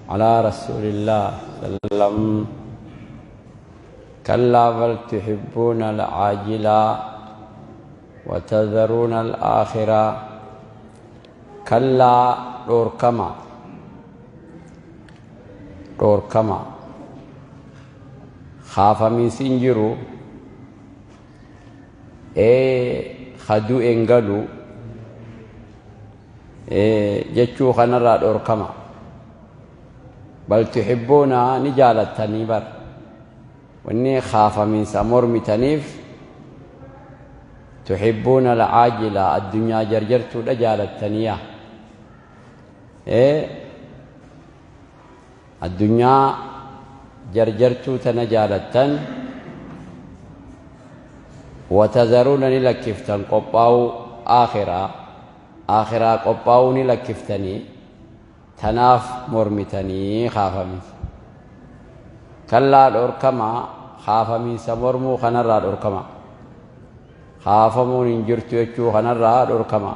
على رسول الله صلى الله عليه وسلم. كلا بل تحبون العاجلة وتذرون الآخرة. كلا دوركما دوركما خاف من سنجرو خدو انقلو جتشو خنرا دوركما بل تحبون نجالتني بر واني خاف من سمر متنيف تحبون العاجلة الدنيا جرجرت رجالتنيا الدنيا جرجرت تنجالتن وتذرون لكفتن قباو آخرة آخرة قباو لكفتني تناف مرمتني خاف من كلا الأركما خاف من سمرمو خنرى الأركما خافمون انجرت يجو خنرى الأركما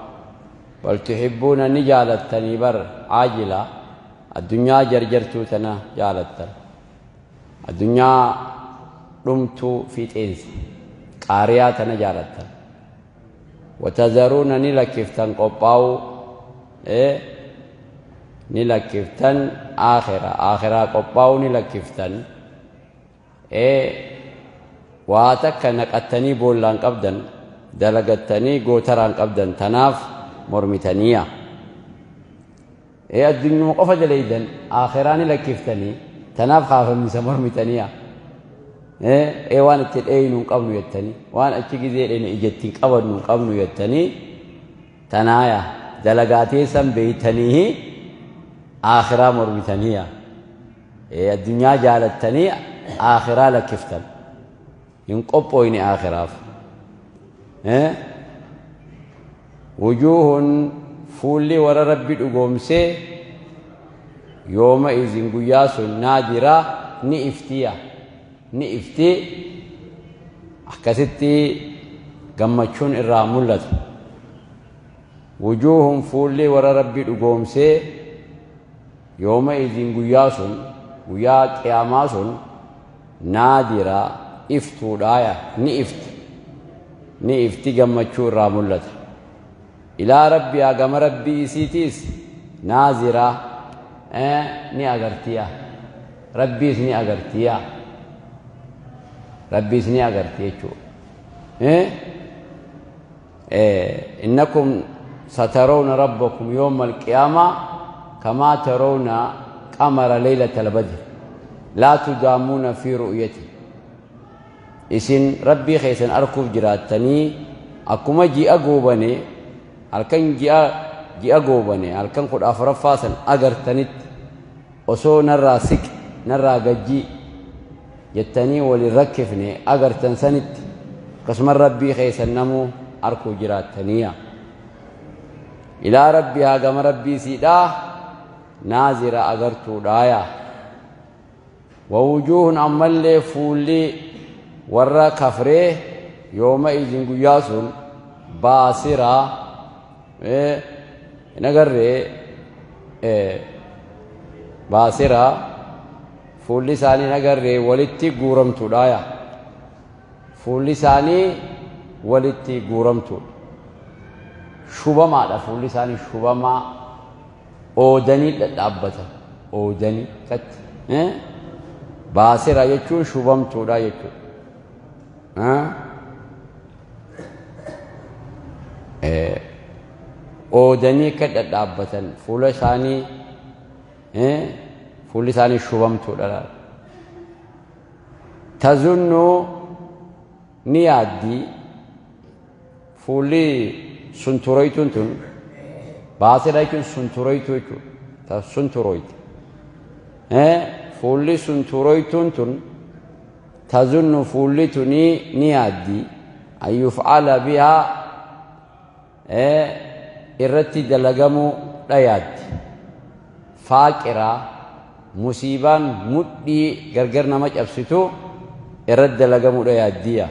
بل تحبون نجالتني بر عاجلة الدنيا جرجرتو تنا جالتن الدنيا رمتو في تنس قارياتنا جالتن وتذرون نلكفتن قباو نلكفتن آخرة آخرة قباو نلكفتن واتك نقتني بولان قبدن دلقتني قوتران قبدن تناف مرمتنيا الدنيا مقفة ليدن آخران لكفتني تناف خاف من سمرمتنيا وان التلئين قبل يتني وان اتشكي إن إجتين قبل قبل يتني تنايا دلقاتي سم بيتنيه آخرة مرمتنيا الدنيا جالتني آخرة لكفتن ينقبويني آخرة. وجوه فولي ورا ربي دغومسي يوم إذن قياس نادرة نئفتيا نئفتي أحكستي قمتشون الرامولة. وجوه فولي ورا ربي دغومسي يوم إذن قياس قيا قياماس نادرة افتو دايا نئفت نئفتي قمتشون الرامولة إلى ربي أقام ربي سيتيس نازرة ني أغرتيا ربي ني أغرتيا ربي ني أغرتيا شو إنكم سترون ربكم يوم القيامة كما ترون قمر ليلة البدر لا تدامون في رؤيته. إسن ربي خيسن أركب جراتني أكما جي أقوبني halkan ji'a goobane halkan 14ffaa san agartanitti osoo narraa siqi narraa gajjii jettanii walin rakkifne agartan sanitti akkasuma rabbii keessan namuu arkuu jiraattaniya. Ilaa rabbii haa gama rabbii siidhaa naazira agartuudhaaya. Wawujuuhun ammallee fuulli warra kafree yooma izin guyyaa sun baasiraa nagarree baasiraa fuulli isaanii nagarree walitti guuramtuudhaaya. Fuulli isaanii walitti guuramtuudha. Shubamaadha fuulli isaanii shubamaa oodanii dhadhaabbatan oodanii katti baasiraa jechuun shubamtuudha jechuudha. Oodanii akka dhadhaabbatan fuula isaanii fuulli isaanii shubamtuudha. Tazunnu ni yaaddi fuulli sunturoytuun tun baasira jechuun sunturoytuu jechuudha. Sunturoyti fuulli sunturoytuun tun tazunnu fuulli tuni ni yaaddi an yuf'ala bihaa irratti dalagamuu dhayaatti. Faaqiraa musiibaan mudhii gargar nama cabsitu irratti dalagamuu dhayaaddiya.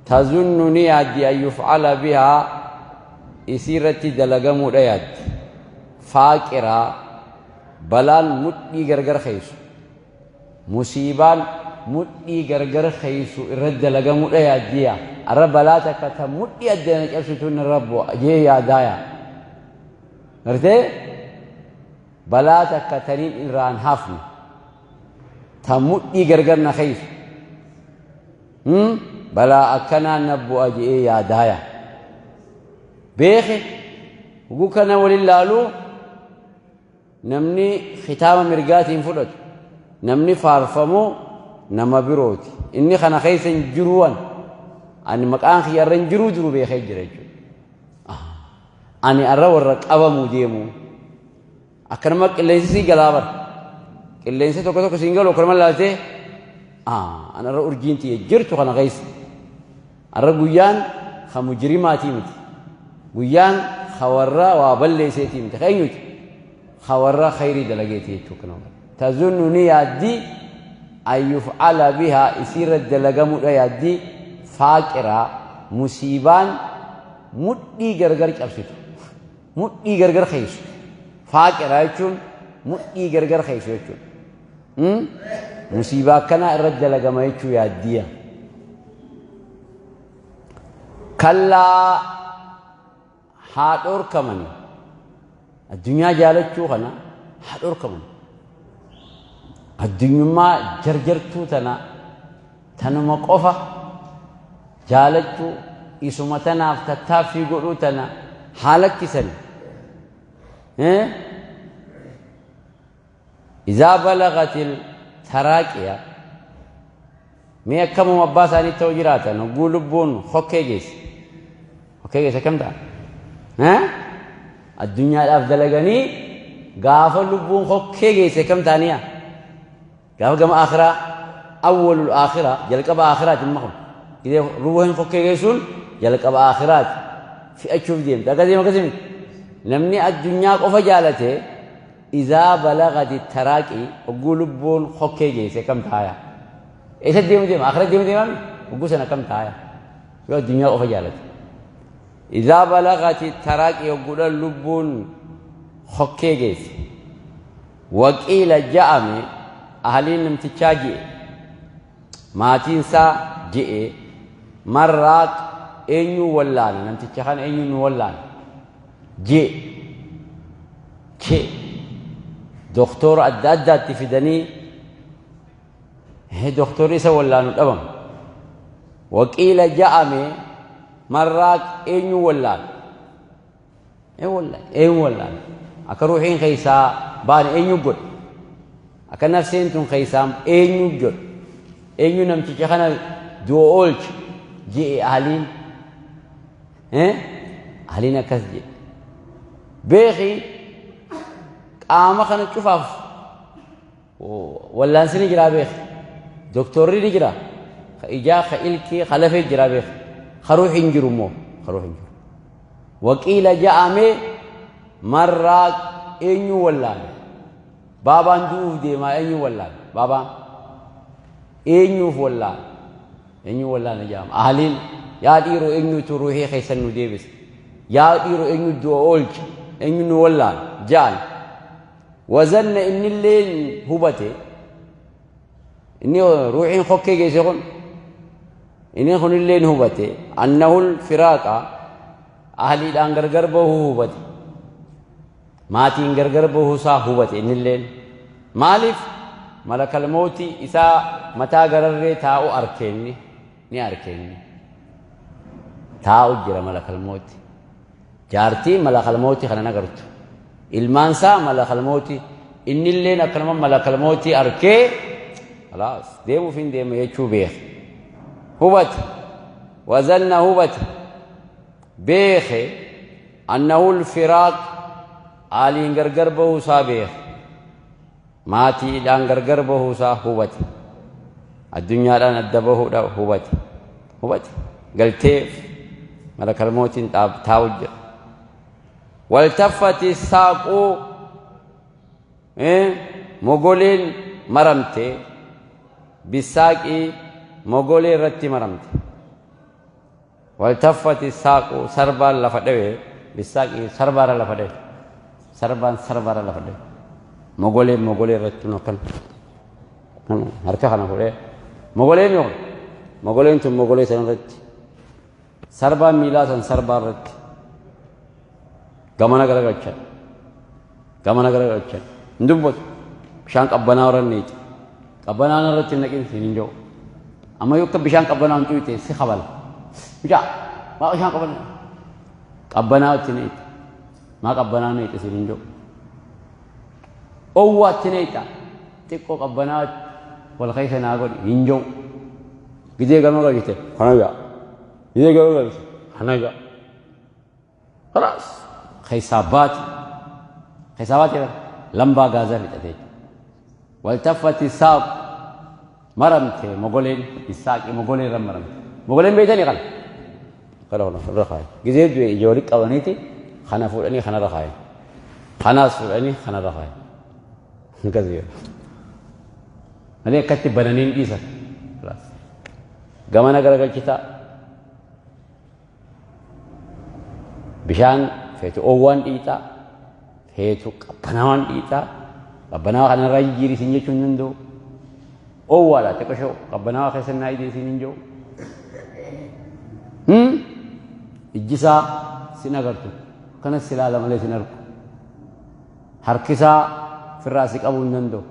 Tazunnu ni yaaddi an yuf'ala bihaa isii irratti dalagamuu dhayaatti. Faaqiraa Balaan mudhii gargar keeysu, musiibaan mudhii gargar keeysu irra dalagamuudha yaaddiya. Arra balaa takka ta mudhii addana cabsituun irra bu'a jee yaadaaya. Gartee balaa takka taniin irraan hafne ta mudhii gargar na keeysu balaa akkanaa na bu'a je'ee yaadaaya. Beeke huguu kana walin laaluu Namni kitaaba mirgaatiin fudhatu, namni faarfamu nama birooti. Inni kana keessa hin jiruu an. Ani maqaan kiyya irra hin jiruu jiru beekee jira jechuudha. Ani arra warra qabamuu deemu. Akkanuma qilleensi sii galaa bara. Qilleensi tokko tokko siin galu akkanuma laaltee an arra urjiin tiyya jirtu kana keessa. Arra guyyaan ka mujrimaatii miti. Guyyaan ka warra waa balleesseetii miti. Ka eenyuti? Ka warra khayrii dalageeti jechuu kana. Tazunnu ni yaaddi an yuf'ala bihaa isiirra dalagamudha yaaddi faaqiraa musiibaan mudhii gargar cabsitu. Mudhii gargar keeysu. Faaqiraa jechuun mudhii gargar keeysu jechuudha. Musiibaa akkanaa irra dalagama jechuu yaaddiya. Kallaa haa dhorkamani. Addunyaa jaalachuu kana haa dhorkamani. Addunyummaa jarjartuu tana tanuma qofa jaalachuu isuma tanaaf tattaaffii godhuu tana haa lakkisani. Izaa balagatil taraaqiya mee akkamuma abbaa isaanii ta'u jiraatan hogguu lubbuun hokkee geesse hokkee geesse akkam ta'a addunyaadhaaf dalaganii gaafa lubbuun hokkee geesse akkam ta'aniya gaafa gama akhiraa awwalul akhiraa jalqaba akhiraati imma kun gidee ruuhin hokkee geessuun jalqaba akhiraati fi'achuuf deemte akkasii akkasii miti namni addunyaa qofa jaalate Izaa balagati taraaqii hogguu lubbuun kokkee geesse akkam taaya? Eessa deemu deema? Akhiratti deemu deemaami? Hogguu sana akkam taaya? Yoo addunyaa qofa jaalate. Izaa balagati taraaqii hogguudha lubbuun kokkee geesse. Waqiila ja'ame ahaliin namtichaa je'e. Maatiin isaa je'e marraaq eenyuu wallaana namticha kana eenyuu nu wallaana je'e. K. Doktoora adda addaatti fidanii doktorri isa wallaanu dhabame. Waqiila ja'ame marraaq eenyu wallaanu? Eenyu wallaanu? Akka ruuxiin keessaa baane eenyu godhe? Akka nafseen tun keessaa eenyu godhe? Eenyu namticha kana du'a oolche? Je'e ahliin. Ahliin akkas jedhe. Beeki qaama kana cufaaf wallaansi ni jiraa beeki. Doktorri ni jira. Ka ijaa, ka ilkii, ka lafee jiraa beeki. Ka ruuxi hin jiru immoo. Ka ruuxi hin jiru. Waqiila ja'ame marraa eenyu wallaane. Baabaan du'uuf deemaa eenyu wallaane. Baabaan eenyuuf wallaane. Eenyu wallaana jedhama. Ahliin yaa dhiiroo eenyutu ruuhii keessan nu deebisa. Yaa dhiiroo eenyu du'a oolcha. Eenyu nu wallaana ja'an. Wazanna innillee hubate. Inni ruuhiin kokkee geesse kun inni kunillee ni hubate. Annahul firaaqa ahliidhaan gargar bahuu hubate. Maatiin gargar bahuu isaa hubate innilleen. Maaliif? Malakal mawti isaa mataa gararree taa'u arke inni. Ni arke inni. Taa'u jira malakal mawti. Jaartiin malakal mawti kana nagartu. Ilmaan isaa malakal mawti. Innilleen akkanuma malakal mawti arkee khalaas deemuuf hin deema jechuu beeke. Hubate. Wazanna hubate. Beeke. Annahul firaaq aaliin gargar bahuu isaa beeke. Maatiidhaan gargar bahuu isaa hubate. Addunyaadhaan adda bahuudha hubate. Hubate. Galteef malakal mootiin taa'u jira. Waltaffati saaquu mogoleen maramte bisaaqii mogolee irratti maramte. Waltaffati saaqu sarbaan lafa dhawe bisaaqi sarbaara lafa dhawe. Sarbaan sarbaara lafa dhawe. Mogolee mogolee irratti akkana harka kana fuudhee mogoleen yoo mogoleen tun mogolee san irratti sarbaan miilaa san sarbaa irratti gamana garagalchan gamana garagalchan hin dubbatu. Bishaan qabbanaa warra neeca qabbanaan irratti hin naqin siin hin jiru. Amma yoo akka bishaan qabbanaa hin tuyte si kabala. Mucaa maa bishaan qabbanaa qabbanaa itti neeca maa qabbanaa neeca siin hin jiru. Owwaa itti neeca xiqqoo qabbanaa wal keessa naa godhi hin jiru. Gizee gama galchite kana ja'a. Gizee gama galchite kana ja'a. خلاص keessaa baati keessaa baati lambaa gaazaa fixatee والتفت الساق maramte mogoleen isaaqi mogolee irra maramte mogoleen beeytanii kana kana kana irra kaayan gizee du'e ija walitti qabaniiti kana fuudhanii kanarra kaayan kanaas fuudhanii kanarra kaayan akkas jedhu malee akkatti bananii hin dhiisan gamana garagalchitaa bishaan feetu oowwaan dhiixaa feetu qabbanaawaan dhiixaa qabbanaawaa kanarraa jijjiiri isin jechuu hin danda'u. Oowwaadha xiqqashoo qabbanaawaa keessa naa idee isin hin jiru. Ijji isaa sin agartu kanas si ilaala malee sin argu. Harkisaa firraa si qabuu hin danda'u.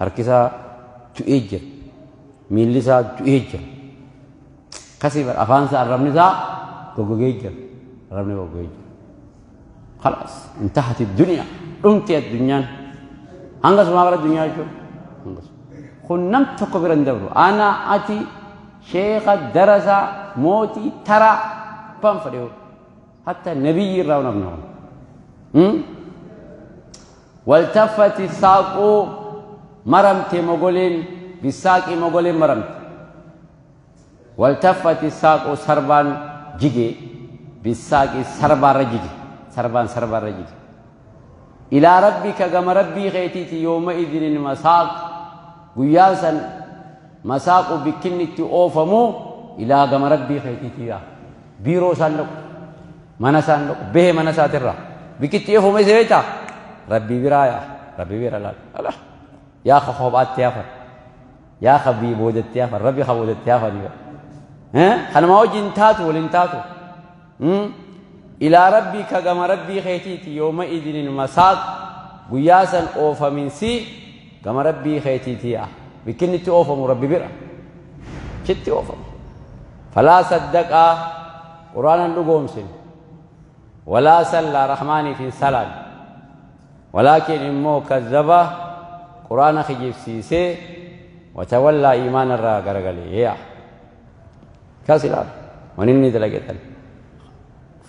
Harkisaa du'ee jira. Miilli isaa du'ee jira. Kasii afaan isaa arrabni isaa goggogee jira. Arrabni goggogee jira. خلاص انتهت الدنيا dhumti addunyaan hanga sumaa bara addunyaa jechuun kun nam tokko bira hin dabru. Ana ati sheeka darasaa mootii taraa ban fedhe hatta nabiyyi irraa nafna kun. والتفت الساق maramte mogoleen بالساق mogoleen maramte والتفت الساق sarbaan jige بالساق sarbaarra jige sarbaan sarbaarra jige إلى ربك gama rabbii keetiiti يومئذ المساق guyyaan san مساق bikkinni itti oofamu إلى gama rabbii keetiiti yaa biiroo isaan dhaqu mana isaan dhaqu bahee mana isaatirraa bikkitti oofamu isa beektaa rabbii biraa yaa rabbii bira laal yaa ka kophaatti hafan yaa ka bii boodatti hafan rabbi ka boodatti hafan kanuma wajjin taatu waliin taatu. إلى ربك gama rabbii keetiiti يومئذ المساق guyyaa san oofaminsi gama rabbii keetiiti yaa bikkinni itti oofamu rabbi bira chitti oofamu. فلا صدق quraanan dhugoomsin ولا صلى rahmaaniif hin salaan ولكن immoo كذب quraana kijibsiisee وتولى iimaana irraa garagalee yaa kas ilaala waan inni dalagetan.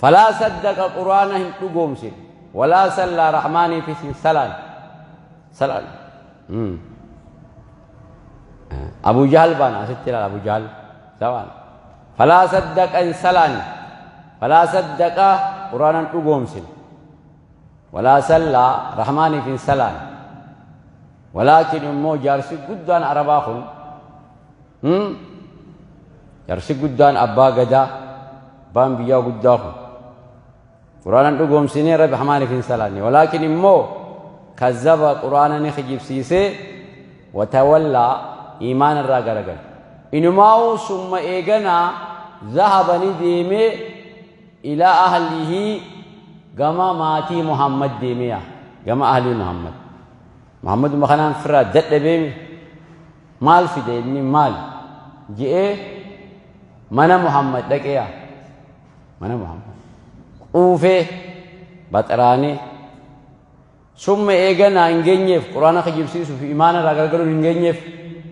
فلا صدق quraana hin dhugoomsin ولا صلى rahmaaniifis hin salaan salaan. Abu Jahal baana asitti ilaala Abu Jahal sabaan فلا صدق hin salaan فلا صدق quraanan dhugoomsin ولا صلى rahmaaniif hin salaan ولكن immoo jaarsi guddaan arabaa kun jaarsi guddaan abbaa gadaa abbaan biyyaa guddaa kun quraanan dhugoomsinee rabbi rahmaaniif hin salaanne ولكن immoo كذب quraana ni kijibsiisee وتولى iimaana irraa garagale inumaa'uu ثم eeganaa ذهب ni deemee إلى أهله gama maatii Muhammad deemee yaa gama ahlii Muhammad Muhammaduma kanaan firraa dadhabeemi maal fide inni maal je'ee mana Muhammad dhaqee yaa mana Muhammad quufee baxaraanee ثم eeganaa hin geenyeef quraana kijibsiisuu fi imaana irraa garagaluun hin geenyeef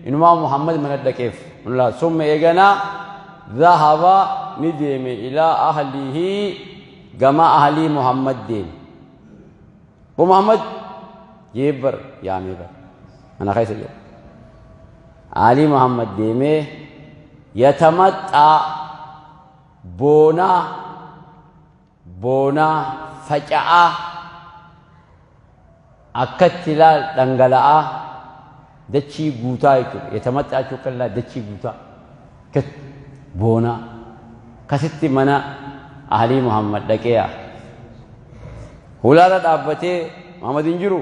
inumaa Muhammad mana dhaqeef ثم eeganaa ذهب ni deeme إلى أهله gama ahlii Muhammad deeme bu Muhammad jeebbar yaamee bar mana keessa jira ahlii Muhammad deemee يتمطى boonaa boonaa faca'aa akkatti ilaal dhangala'aa dachii guutaa jechuudha. يتمطى jechuun kan ilaal dachii guutaa akkatti boonaa akkasitti mana ahlii Muhammad dhaqee hulaarra dhaabbatee Muhammad hin jiru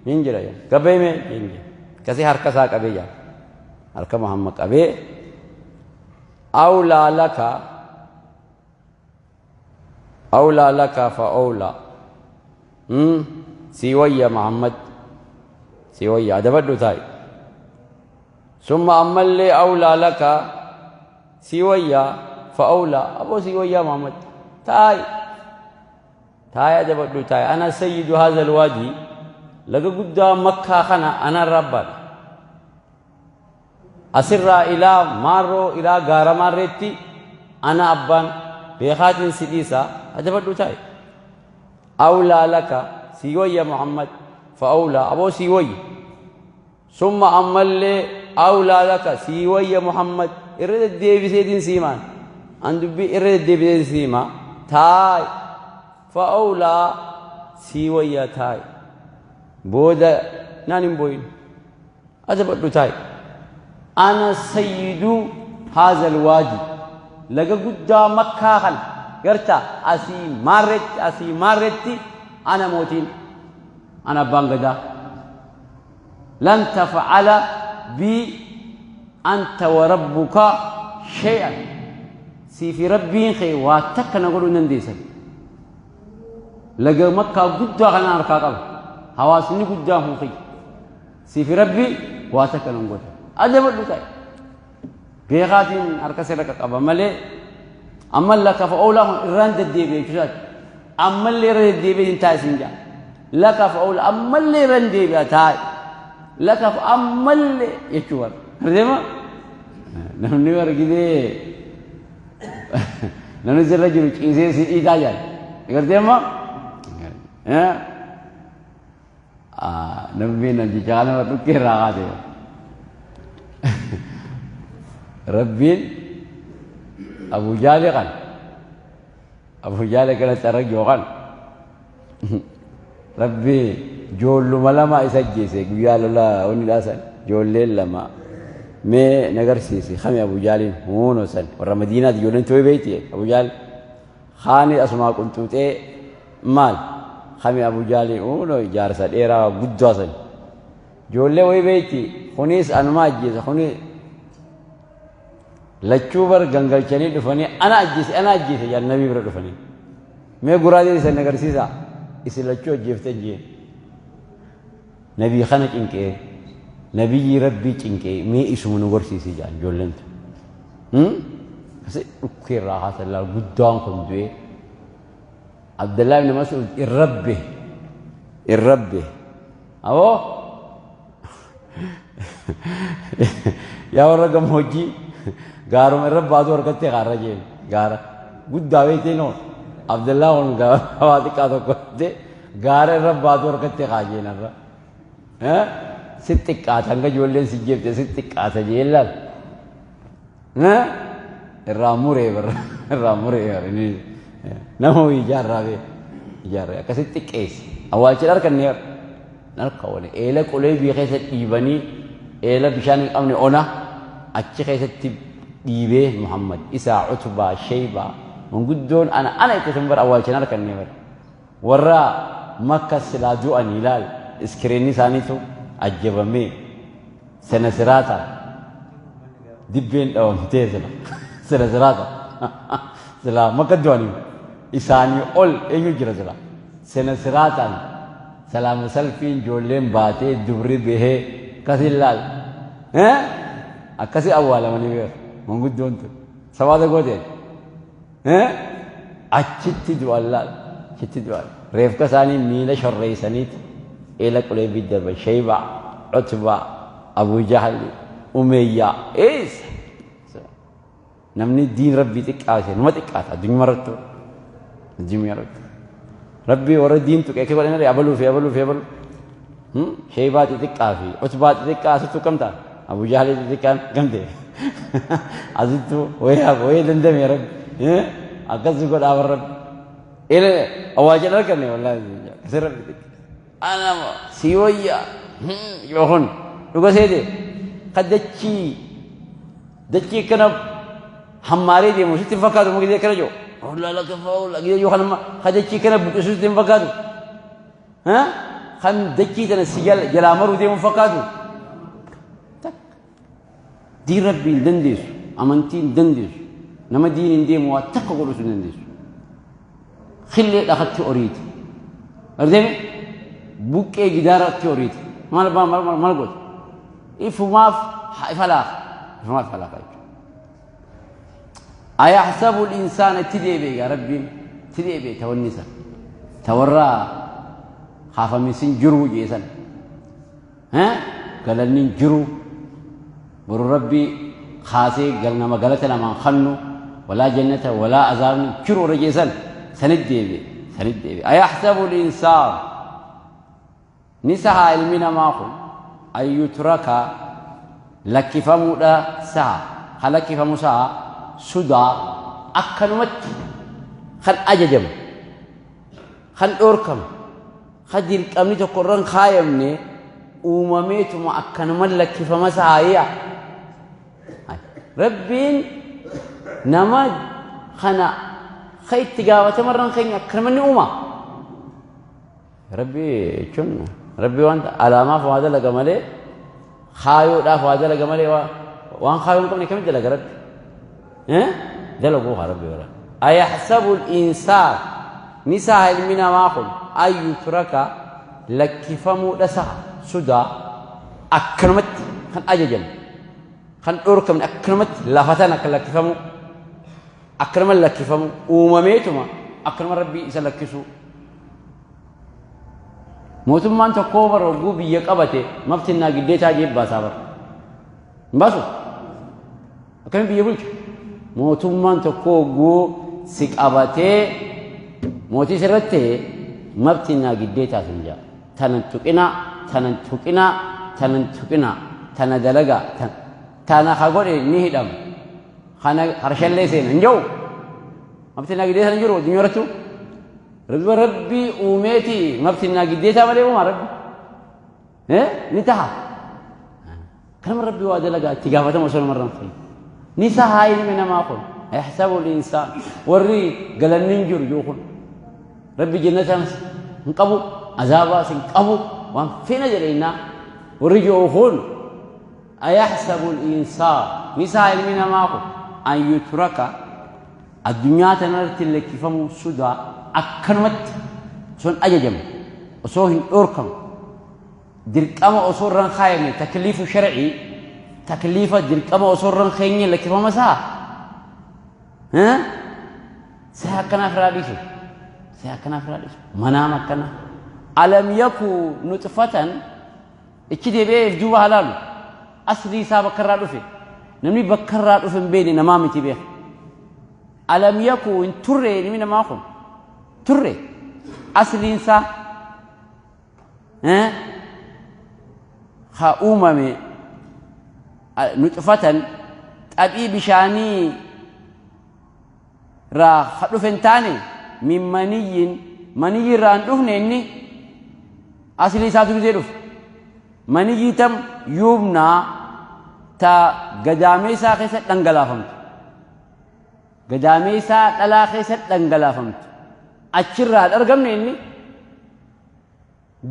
hin jira gabeeme hin jira kasi harka isaa qabee jira harka Muhammad qabee awlaa laka awlaa laka fa awlaa si wayya Muhammad si wayya adabadhu taa'i summa ammallee awlaa laka si wayya fa awlaa aboo si wayya Muhammad taa'i taa'i adabadhu taa'i ana sayyidu haadha alwaadi laga guddaa Makkaa kana ana rabbaadha asirraa ilaa maarroo ilaa gaara maarreetti ana abbaan beekaatiin si dhiisa adabadhu taa'i awlaa laka si wayya Muhammad fa awlaa aboo si wayya summa ammallee awlaa laka si wayya Muhammad irra deddeebiseetiin siimaan an dubbii irra deddeebiseetiin siimaa taa'i fa awlaa si wayya taa'i booda naan hin booyin adabadhu taa'i ana sayyidu haadha alwaadi laga guddaa Makkaa kana garta asii maarretti ana mootiin ana abbaan gadaa lan tafcala bi anta wa rabbuka shay'an sii fi rabbiin kee waa takka na godhuu hin dandeessan laga Makkaa guddaa kana harkaa qaba hawaasni guddaan kun kiyya sii fi rabbii waa takka nan godha adabadhu ta'e beekaatiin harka sirra qaqqaba malee amma laka fa oolaa kun irraan deddeebi'e jechuusaati ammallee irra deddeebi'e hin taa'e siin jaa laka fa oolaa ammallee irra hin deebi'a taa'e laka fa ammallee jechuu bara ardeema namni argitee namni sirra jiru ciisee si dhiitaa jira agartee amma namni namticha kana dhukkee irraa kaase Rabbiin Abu Jaali kan Abu Jaali kana carrayyoo kan Rabbi ijoolluma lama isa ajjeese guyyaa lola wanni dhaasan ijoolleen lama mee nagarsiisi kami Abu Jaaliin huunoo san warra Madiinaati ijoolleen tooyi beeyti Abu Jaali kaani asumaa qunxuuxee maal kami Abu Jaaliin huunoo ijaarsa dheeraa guddaa san ijoollee wayii beeyti kunis anuma ajjeese kunis lachuu bar gangalchanii dhufanii ana ajjeese ana ajjeese jaan nabii bira dhufanii mee guraadee isan agarsiisa isin lachuu ajjeeftan jeen nabii kana cinqee nabiyyi rabbii cinqee mee isuma nu gorsiisi jaan ijoolleen tun kasi dhukkee irraa haasan laal guddaan kun du'ee Abdallaa ibn Mas'ud irrabbe irrabbe aboo yaa warra gammoojjii gaaruma irra baatu harkatti kaarra jeen gaara guddaa beektee noo Abdallaa kun waa xiqqaa tokko gaara irra baatu harkatti kaa jeen irra si xiqqaata hanga ijoolleen si jebte si xiqqaata jeen laal irraa muree barra irraa muree nama wayii ijaarraa bee ijaarree akkasitti xiqqeesse awwaalcha harkanne harka wali eela qolee biyya keessa dhiibanii eela bishaan hin qabne ona achi keessatti dhiibee Muhammad isaa Utbaa Sheybaa manguddoon ana ana itti sun bara awwaalcha harkanne bara warra Makka silaa du'an ilaal iskiriinni isaaniitu ajjabamee sena siraata dibbeen dhawamtee sila sena siraata sila Makka du'anii isaanii ol eenyu jira sila sena siraataan salaama salfiin ijoolleen baatee dubri bahee akkas ilaal akkasi awwaalamanii beeku manguddoon tun sabaata gooteen achitti du'an laal achitti du'an reefka isaanii miila shorreessaniiti eela quleebii darban Sheybaa Utbaa Abu Jahali Umeyyaa eessa namni diin rabbii xiqqaate numa xiqqaata addunyaa irrattu addunyaa irrattu rabbii warra diin tuqee akka godhan abaluu fi abaluu fi abaluu Sheybaa xixiqqaa fi Utbaa xixiqqaa asittu kam ta'a Abu Jahali xixiqqaan kam ta'e asittu wayii dandame rabbi akkas godhaa warra rabbi ele awwaalcha arganne wallaahi akkasi rabbi xiqqaa ana si wayya yoo kun dhuga seete ka dachii dachii akkana hammaaree deemu sitti hin fakkaatu mugidee akkana jiru ollaa lakka fa'aa gidee yoo kanamma ka dachii akkana buqqisu sitti hin fakkaatu. Kan dachii tana si jalaa maruu deemuun fakkaatu. Diin rabbii hin dandeessu, amantii hin dandeessu, nama diin hin deemu waa takka godhuus hin dandeessu. Khillee dhakatti oriiti. Ardeeme buqqee gidaaratti oriiti. Maal maal maal maal goota? Ifumaaf ifa laafa. Ifumaaf ifa laafa jechuudha. Ayahsabu al-insaana itti deebi'e gaa rabbiin itti deebi'e tawanni isa. Tawarraa haafamisin jiruu jeesan. Galanni hin jiru. Boru rabbi kaasee nama galata namaan kannu walaa jannata walaa azaabni jiru warra jeesan sanit deebi'e sanit deebi'e. Ayahsabu al-insaan ni sahaa ilmi namaa kun an yutraka lakkifamuudha saha ka lakkifamu saha sudaa akkanumatti kan ajajamu kan dhoorkamu ka dirqamni tokko irra hin kaayamne uumameetuma akkanuman lakkifama sahaayya. Rabbiin nama kana ka itti gaafatama irra hin keenye akkanuma ni uuma. Rabbi jechuun Rabbi waan alaamaaf waa dalaga malee kaayoodhaaf waa dalaga malee waan kaayoo hin qabne kamitti dalaga Rabbi? Dalaguu haa Rabbi bara. Ayahsabu al-insaan ni saha ilmi namaa kun an yutraka lakkifamuudha saha sudaa akkanumatti kan ajajame kan dhorkamne akkanumatti lafa tana akka lakkifamuu akkanuma lakkifamu uumameetuma akkanuma Rabbii isa lakkisuu. Mootummaan tokkoo bara hogguu biyya qabate maftinnaa giddeetaa jee baasaa bara. Hin baasu? Akkamiin biyya bulcha? Mootummaan tokkoo hogguu si qabatee mootii sirratti ta'e maftinnaa giddeetaa sin jaa. Tanan tuqinaa, tanan tuqinaa, tanan tuqinaa, tana dalagaa, tana ka godhe ni hidhama. Kana harshallee seena hin jiru. Maftinnaa giddeetaa hin jiru addunyaa irrattuu. Rabbi rabbi uumeeti maftinnaa giddeetaa malee uumaa rabbi. Ni taha. Kanama rabbi waa dalagaa itti gaafatama osoo namarra hin fayyadu. Ni sahaa ilmi namaa kun. Yahsabu al-insaan. Warri galanni hin jiru jiru kun. Rabbi jannatas hin qabu, azaabaas hin qabu, waan feena jedheenaa. Warri jiru kun ayahsabu al-insaan. Ni sahaa ilmi namaa kun. An yutraka addunyaa tanarratti lakkifamuu sudaa akkanumatti osoo hin ajajamne osoo hin dhoorkamne dirqama osoo irra hin kaayamne takliifu shar'ii takliifa dirqama osoo irra hin keenye lakkifama isaa saa akkanaaf irraa dhiisu saa akkanaaf irraa dhiisu manaam akkana alam yaku nuxfatan ichi deebi'ee if duuba halaalu aslii isaa bakka irraa dhufe namni bakka irraa dhufe hin beekne namaa miti beeka alam yaku hin turre ilmi namaa kun turre asliin isaa ha uumame nuxfatan xaphii bishaanii irraa ha dhufe hin taane min maniyyin maniyyi irraa hin dhufne inni aslii isaatu gisee dhufe maniyyii tam yuubnaa ta gadaameessaa keessa dhangalaafamtu gadaameessaa dhalaa keessa dhangalaafamtu achirraa hin argamne inni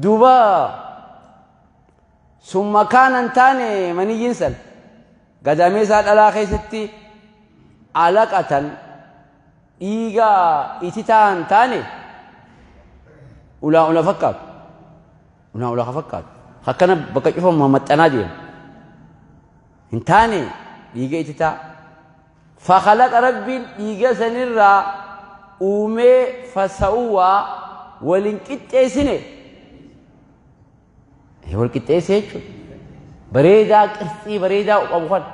duuba summa kaana hin taane maniyyiin san gadameessaa dhalaa keessatti alaqatan dhiiga ititaa hin taane ulaa ula fakkaatu ulaa ula fakkaatu akkana bakka cufamu maxxanaa deema hin taane dhiiga ititaa fakhalaqa rabbiin dhiiga sanirraa uumee fasawwaa waliin qixxeessine wal qixxeessee jechuudha. Bareedaa qirtsii bareedaa qabu kana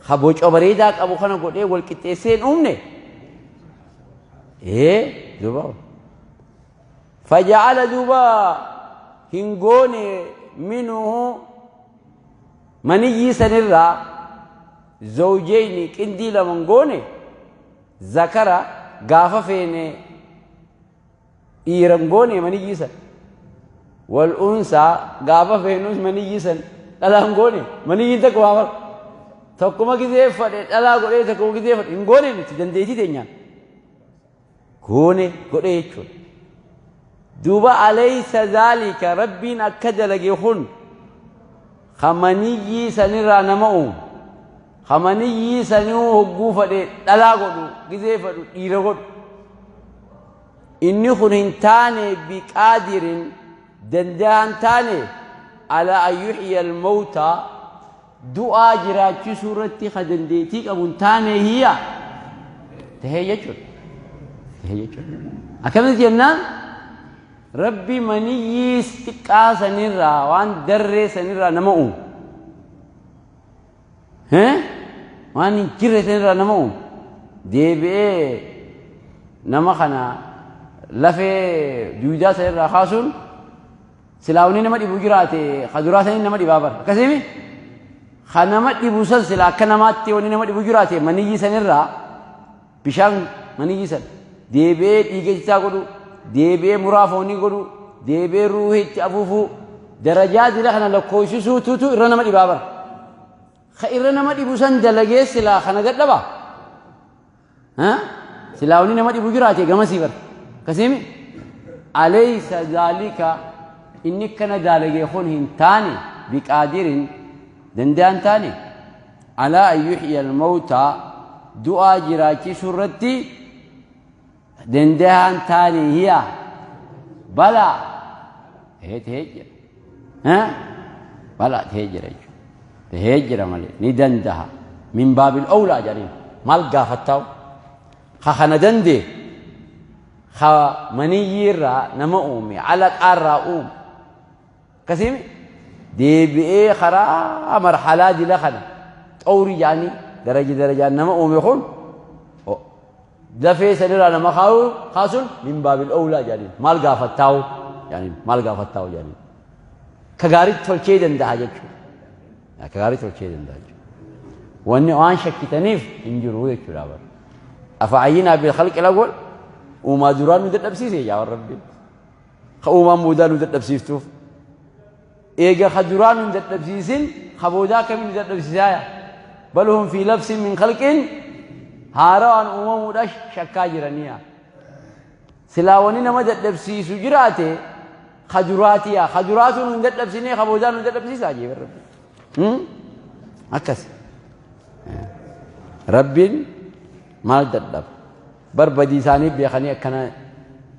ka boca bareedaa qabu kana godhee wal qixxeessee hin uumne. Ee duuba faja'ala duuba hin goone minuhu maniyyii sanirraa zawjeyni qindii lama hin goone zakara gaafa feene dhiira hin goone maniyyii san wal unsaa gaafa feenus maniyyii san dhalaa hin goone maniyyiin takka waa bara tokkuma gizee fadhe dhalaa godhee tokkuma gizee fadhe hin goone nuti dandeettii teenyaan goone godhee jechuudha. Duuba alaysa dhaalika rabbiin akka dalage kun kamaniyyii sanirraa nama uumu kamaniyyii sanii hogguu fadhe dhalaa godhu gizee fadhu dhiira godhu inni kun hin taane biqaadirin danda'an taane ala an yuhyiya almawta du'aa jiraachisuu irratti ka dandeettii qabu hin taane hiyya tahee jechuudha. Tahee jechuudha. Akkamitti jennaan rabbi maniyyii xiqqaa sanirraa waan darree sanirraa nama uumu. Waan hin jirre sanirraa nama uumu. Deebi'ee nama kana lafee duudaa sanirraa kaasuun silaa wanni nama dhibu jiraate kaduraa saniin nama dhibaa bara. Akkasii ka nama dhibu san silaa akka namaatti wanni nama dhibu jiraate maniyyii sanirraa bishaan maniyyii san deebi'ee dhiiga isaa godhu deebi'ee muraa foonii godhu deebi'ee ruuhii itti afuufuu darajaa dila kana lakkoofsisuututu irra nama dhibaa bara. Ka irra nama dhibu san dalagee silaa kana dadhaba. Silaa wanni nama dhibu jiraate gamasii bara. Akkasiimi alaysa dhaalika inni kana dalagee kun hin taane biqaadirin danda'an taane alaa an yuhyiya almawta du'aa jiraachisuu irratti danda'an taane hiya balaa tahee tahee jira. Balaa tahee jira jechuudha. Tahee jira malee ni danda'a. Min baabil awlaa jedhaniin maal gaafattaa'u ka kana dandee ka maniyyiirraa nama uume alaqaarraa uume akkasiimi deebi'ee karaa marhalaa dila kana xawri jedhanii daraja darajaan nama uume kun lafee sanirraa nama kaasuun min baabil awlaa jedhaniin maal gaafattaa'u jedhaniin maal gaafattaa'u jedhaniin ka gaariitti tolchee danda'a jechuudha. Ka gaarii tolchee danda'a jechuudha. Wanni waan shakkitaniif hin jiru jechuudha bara. Afacayyinaa bilkhalqi lawwal uumaa duraan nu dadhabsiise yaa rabbi. Ka uumaan boodaa nu dadhabsiiftuuf. Eega ka duraan nu dadhabsiisin ka boodaa akkamiin nu dadhabsiisaa? Bal hum fi labsin min khalqin haarawaan uumamuudha shakkaa jiraniya. Silaa wanni nama dadhabsiisu jiraate ka duraatiya. Ka duraatu nu hin dadhabsinee ka boodaa nu dadhabsiisaa jee rabbi. Akkas. Rabbiin maal dadhaba? Barbadii isaanii beekanii akkana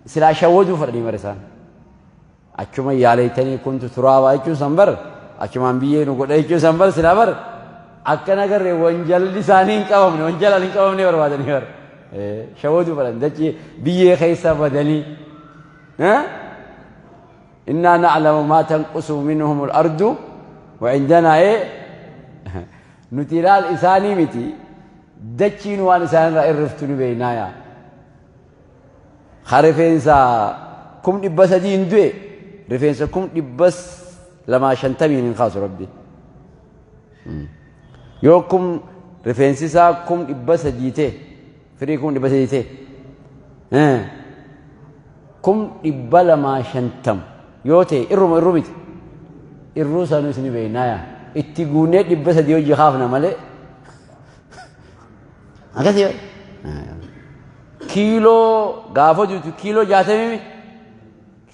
silaa shawwaduu fedhanii mara isaan. Achuma yaaleeytanii kuntu turaabaa jechuun san bar achumaan biyyee nu godha jechuun san bar silaa bar akkana garree wanjalli isaanii hin qabamne wanjalaan hin qabamne barbaadanii bar. Shawwaduu fedhan dachii biyyee keessa badanii. Innaa na'lamu maa tanqusu minhum al-ardu wa indanaa nuti ilaal isaanii miti dachiin waan isaanirraa irriftu ni beeknaa yaa. Ka rifeensa 300,000 hin du'e rifeensa 250,000 hin kaasu rabbi. Yoo kum rifeensi isaa 300,000 ta'e firii 300,000 ta'e 250,000 yoo ta'e irruma irru miti irruu sanuus ni beeknaa yaa. Itti guunnee 300 hojii kaafna malee. Akkasii kiiloo gaafa duutu kiiloo 60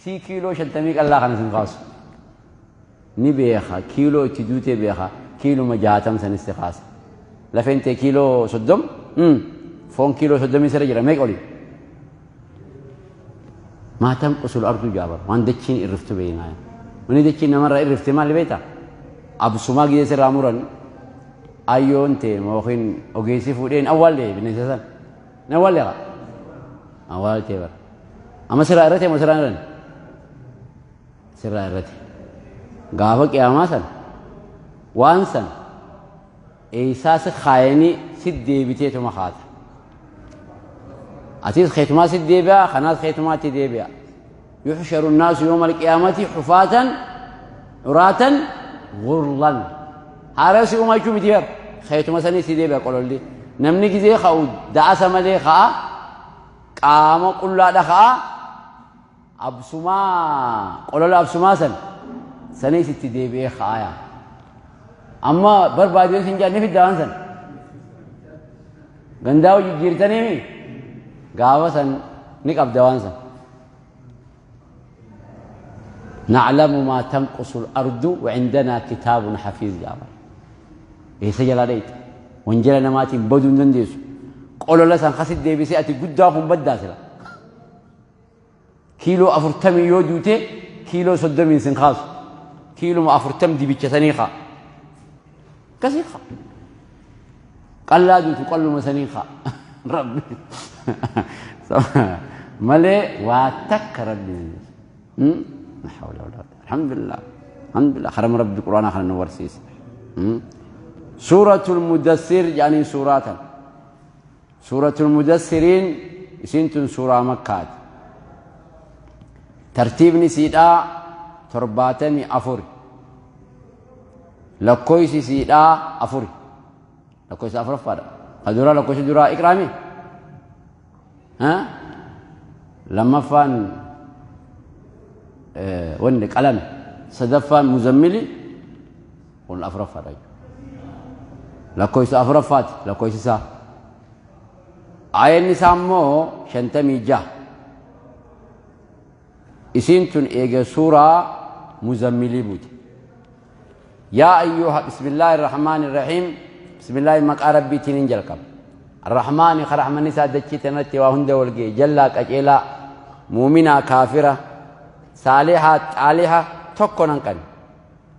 si kiiloo 50 qallaa kana sin kaasu. Ni beeka kiiloo itti duutee beeka kiiluma 60 sanis si kaasa. Lafeen ta'e kiiloo 30 foon kiiloo 30 sirra jira meeqa olii? Maa tanqusul ardu jaabar waan dachiin irriftu beeknaa. Wanni dachiin namarraa irrifte maali beektaa? Absumaa gizee sirraa muran ayyoon ta'e yookiin ogeessi fuudheen awwaalle bineensa san. Ni awwaalle haa? Awwaaltee bara. Amma sirraa irratti moo sirraa irratti? Sirraa irratti. Gaafa qiyaamaa san waan san eeysaa si kaayanii si deebiteetuma kaata. Atis keetumaa si deebi'a kanaas keetumaatti deebi'a. Yuxsharu nnaasu yawma alqiyaamati xufaatan curaatan gurlan. Haara si uumaa jechuu miti bar. Keetuma sanii si deebi'a qololli. Namni gizee ka'u da'asa malee ka'a qaama qullaadha ka'a absumaa qolola absumaa san saniis itti deebi'ee ka'aya. Amma barbaadu yoo sin jaan ni fidda waan san. Gandaa hojii jijjiirtaniimi gaafa san ni qabda waan san. نعلم ما تنقص الأرض وعندنا كتاب حفيظ. يا رب إيه سجل عليك وانجل نماتي بدون دنديس قولوا لسان خسد دي بسيئتي قدامهم بداسلا كيلو أفرتمي يودوتي كيلو صدمين سنخاص كيلو ما أفرتم دي بيتشسنيخا كسيخا قلادو تقلو مسنيخا ربي ملي واتك ربي لا حول ولا قوة. الحمد لله الحمد لله خرم ربي القرآن خلنا نورسيس. سورة المدثر يعني سورة سورة المدثرين سنتن سورة مكة ترتيب نسيدا ترباتني أفوري لكويس سيدا أفوري لكويس أفور فارا خدورا لكويس درا إكرامي ها لما فان وندك قلم صدفان مزملي والأفور فارا لكويس أفور فات لكويس سا آية نسامو شنتمي جا إسنتن إيجا سورة مزملي بوت. يا أيها بسم الله الرحمن الرحيم بسم الله مك ربي تنجلكم الرحمن خرحمن سادتشي تنتي وهند والجي جلاك أجيلا مؤمنة كافرة صالحة طالحة تكونن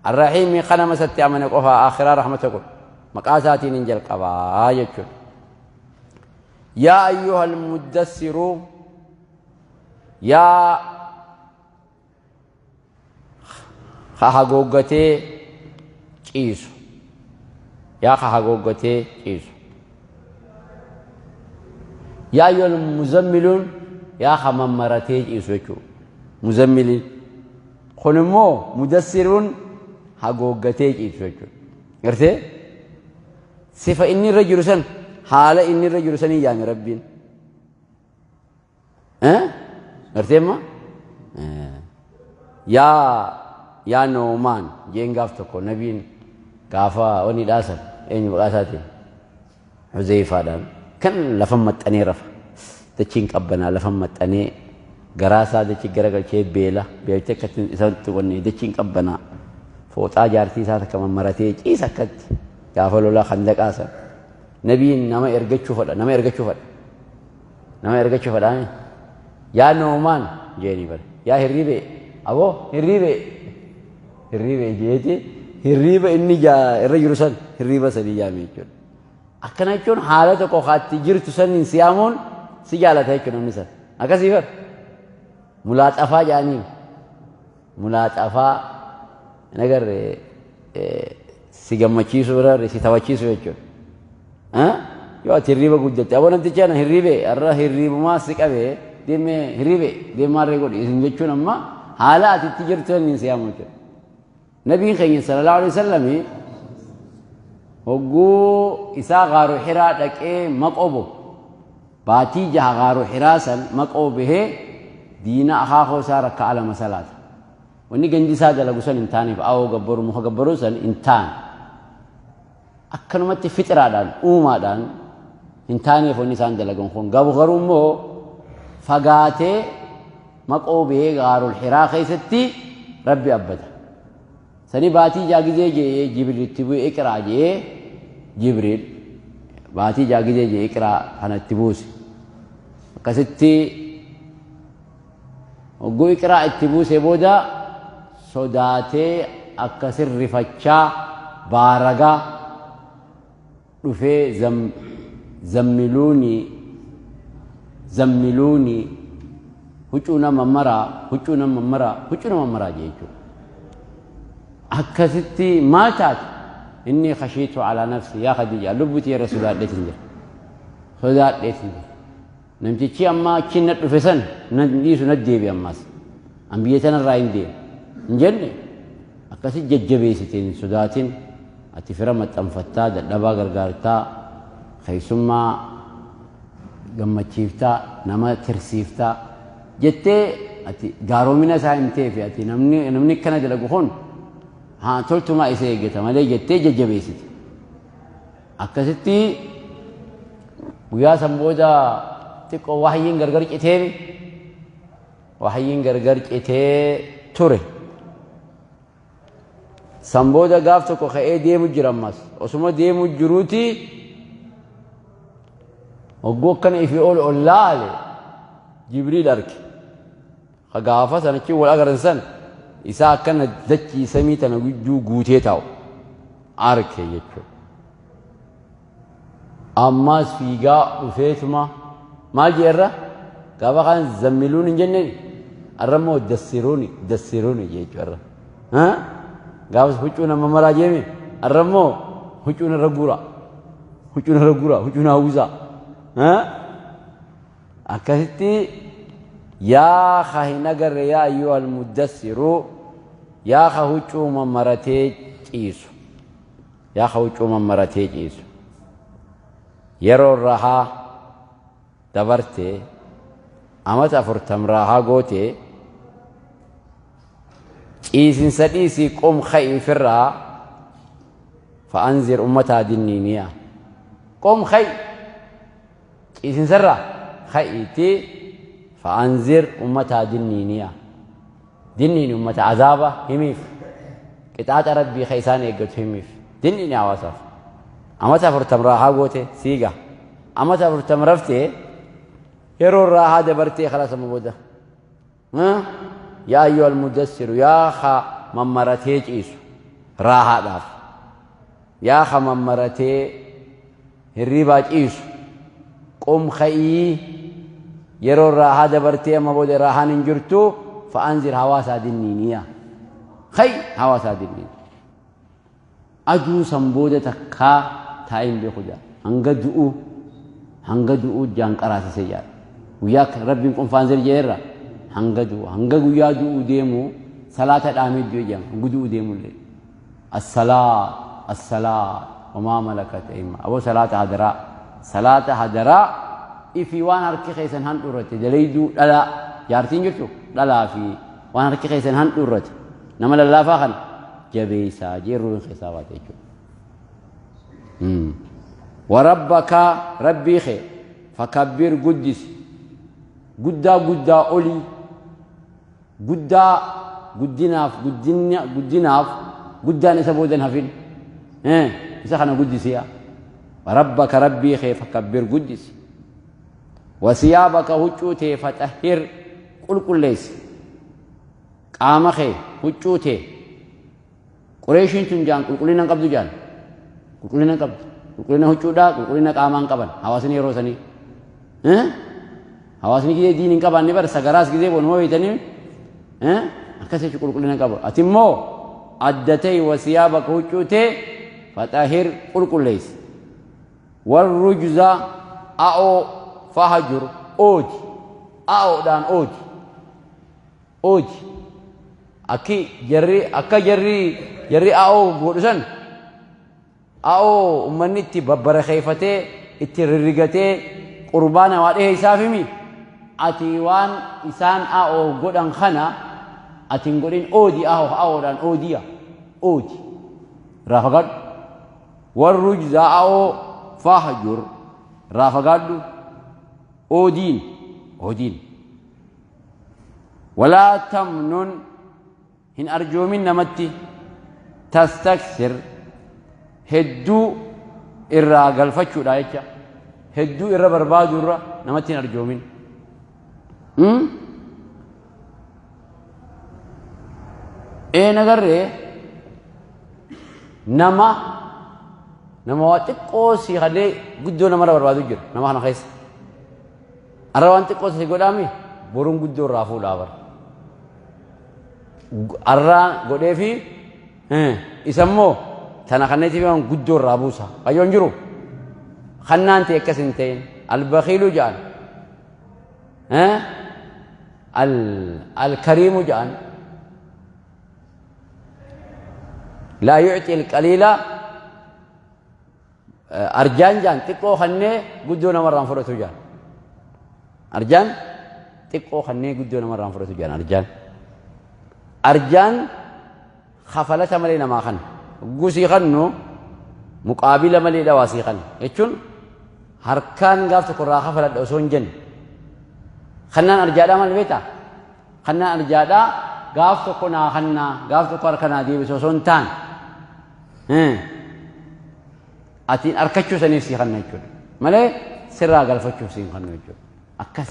الرحيم خنم ستي أمن قفا آخرة رحمتكم مقاساتي ننجلكم آية. يا أيها المدثر يا خاغوغتي ciisu yaa ka hagooggatee ciisu yaa ayyuhal muzammiluun yaa ka mammaratee ciisu jechuudha. Muzammiliin kun immoo mudassiruun hagooggatee ciisu jechuudha. Gartee sifa inni irra jiru san haala inni irra jiru sanii yaame rabbiin. Gartee amma yaa Noomaan jeen gaaf tokko nabiin gaafa wani dhaasan eenyu maqaa isaatiin Huzeyfaadhaan kan lafa maxxanee rafa dachiin qabbanaa lafa maxxanee garaa isaa dachii garagalchee beela beeltee akkatti isatti qonnee dachiin qabbanaa fooxaa jaartii isaa takka mammaratee ciisa akkatti gaafa lolaa handaqaa san nabiin nama ergachuu fedha nama ergachuu fedha nama ergachuu fedhaani yaa Noomaan jeeni bare yaa hirribee aboo hirribee hirribee jeeti hirriba inni irra jiru san hirriba sanii yaame jechuudha. Akkana jechuun haala tokko kaatti jirtu saniin siyaamuun si jaalata jechuudha namni san. Akkasii bar mulaaxafaa jedhaniin mulaaxafaa nagarre si gammachiisuu bira si taphachiisuu jechuudha. Yoo ati hirriba guddatte aboo namtichi ana hirribee har'a hirribumaa si qabee deemee hirribee deemaarree godhi isin jechuun amma haala ati itti jirtu saniin siyaamu jechuudha. نبي خير صلى الله عليه وسلم هو إسا غارو حرا دك مقوبو باتي جه غارو حراسا مقوبه دينا أخاخو سارك على مسالات وني جندي سادة لقوسن انتاني أو جبرو مخ جبرو سن انتان أكنمت فترة دان أوما دان انتاني فوني سان دلقون خون جابو غرومو فقاته مقوبه غارو الحرا خيستي ربي أبدا سني باتي جاگزے جے جبريل تبو اقرا جے جبريل باتي جاگزے جے اقرا انا تبوس كستي وغو اقرا تبوس بودا صداته اكسر رفچا بارغا دفه زم زملوني زملوني hucuna mamara hucuna mamara hucuna mamara jechu akkasitti maal taate inni khashiitu ala nafsi yaa Khadija lubbuti irra sodaadheetin jira sodaadheetin jira namtichi amma achi na dhufe san na dhiisu na deebi ammas an biyya tanarraa hin deemu hin jenne akkasi jajjabeessiteen sodaatin ati fira maxxanfattaa dadhabaa gargaartaa keessummaa gammachiiftaa nama tirsiiftaa jettee ati gaaromina isaa himtee fi ati namni akkana dalagu kun haa toltumaa isa eeggata malee jettee jajjabeessite. Akkasitti guyyaa san booda xiqqoo wahyiin gargar citee wahyiin gargar citee ture. San booda gaaf tokko ka'ee deemu jira ammas. Osuma deemu jiruuti hogguu akkana ifii ol ol laale Jibriil arge. Ka gaafa sanachi wal agaran san isaa akkana dachii samii tana gidduu guutee taa'u arge jechuudha. Ammas fiigaa dhufeetuma maal jeerra gaafa kaan zammiluun hin jenneen arra immoo dassiruuni dassiruuni jechuudha. Gaafas huccuu nama maraa jeeme arra immoo huccuu narra guura huccuu narra guura huccuu na hawwisaa. Akkasitti yaa ka hin agarre yaa ayyuhal muddassiru yaa ka huccuu mammaratee ciisu yaa ka huccuu mammaratee ciisu yeroo rahaa dabartee amata 40 rahaa gootee ciisinsa dhiisii qum kha'i firraa fa'anzir ummataa dinniiniya qum kha'i ciisinsarraa kha'iitii fa'anzir ummataa dinniiniya dinniini ummata azaaba himiif qixaaxa rabbii ka isaan eeggatu himiif dinniini hawaasaaf amata 40 raahaa goote siiga amata 40 raftee yeroo raahaa dabartee khalaas amma booda yaa ayyuhal mudassiru yaa ka mammaratee ciisu raahaadhaaf yaa ka mammaratee hirriibaa ciisu qum ka'ii yeroo raahaa dabartee amma booda raahaan hin jirtu fa'anzir hawaasaa dinniiniya ka'i hawaasaa dinniin aduu san booda takkaa taa'ee hin beeku jaa hanga du'u jaan qaraasisee jaa guyyaa rabbiin qum fa'anzir jeerra hanga du'u hanga guyyaa du'u deemu salaata dhaamee du'e jaan hanga du'u deemullee as-salaat as-salaat wamaa malakat aymaa aboo salaata hadaraa salaata hadaraa ifi waan harki keessan handhuurrate dalayduu dhalaa jaartiin jirtu dhalaa fi waan harki keessan handhuurrate nama lallaafaa kana jabeessaa jeerruu keessaa baate jechuudha. Warabbaka rabbii kee fakabbir guddisi guddaa guddaa olii guddaa guddinaaf guddinaaf guddaan isa boodan hafin isa kana guddisiya warabbaka rabbii kee fakabbir guddisi wasiyaabaka huccuu tee faxahhir qulqulleessi qaama kee huccuu tee Qureeshiin tun jaan qulqullina hin qabdu jaan qulqullina hin qabdu qulqullina huccuudhaa qulqullina qaamaa hin qaban hawaasni yeroo sanii hawaasni gizee diin hin qabaanne bara sagaraas gizee bonuma beeytanii akkas jechuun qulqullina hin qabu ati immoo adda ta'e wasiyaabaka huccuu tee faxahhir qulqulleessi warrujza a'oo fahajur oodi a'oodhaan oodi oodi akki jarri akka jarri jarri a'oo godhu san a'oo ummanni itti babbarakeeffatee itti rirrigatee qurbaana waa dhiheessaaf himi ati waan isaan a'oo godhan kana ati hin godhin oodi a'oo a'oodhaan oodiya oodi irraa fagaadhu warrujza a'oo fahjur irraa fagaadhu oodiin oodiin walaa tamnun hin arjoomin namatti tastaksir hedduu irraa galfachuudha jecha hedduu irra barbaadu irra namatti hin arjoomin. Ee nagarree nama nama waa xiqqoo si halee guddoo namarra barbaadu jira nama kana keessa. Arra waan xiqqoo si godhaami boruun guddoo irraa fuudhaa bara. Arraa godhee fi isa immoo tana kanneetiif waan guddoo irraa buusa. Ayyoon jiru. Kannaan ta'e akkas hin ta'in. Albakiilu ja'an. Alkariimu ja'an. Laa yu'ti alqaliila arjaan ja'an xiqqoo kannee guddoo namarraan fudhatu ja'an. Arjaan xiqqoo kannee guddoo namarraan fudhatu ja'an arjaan. Arjaan kafalata malee namaa kan gusii kannu muqaabila malee dhawaasii kan jechuun harkaan gaaf tokko irraa kafaladha osoo hin jenne. Kannaan arjaadhaa maal beektaa? Kannaan arjaadhaa gaaf tokko naa kannaa gaaf tokko harka naa deebisu osoo hin taane Atiin arkachuu saniif sii kanna jechuudha. Malee sirraa galfachuuf siin kannu jechuudha. Akkas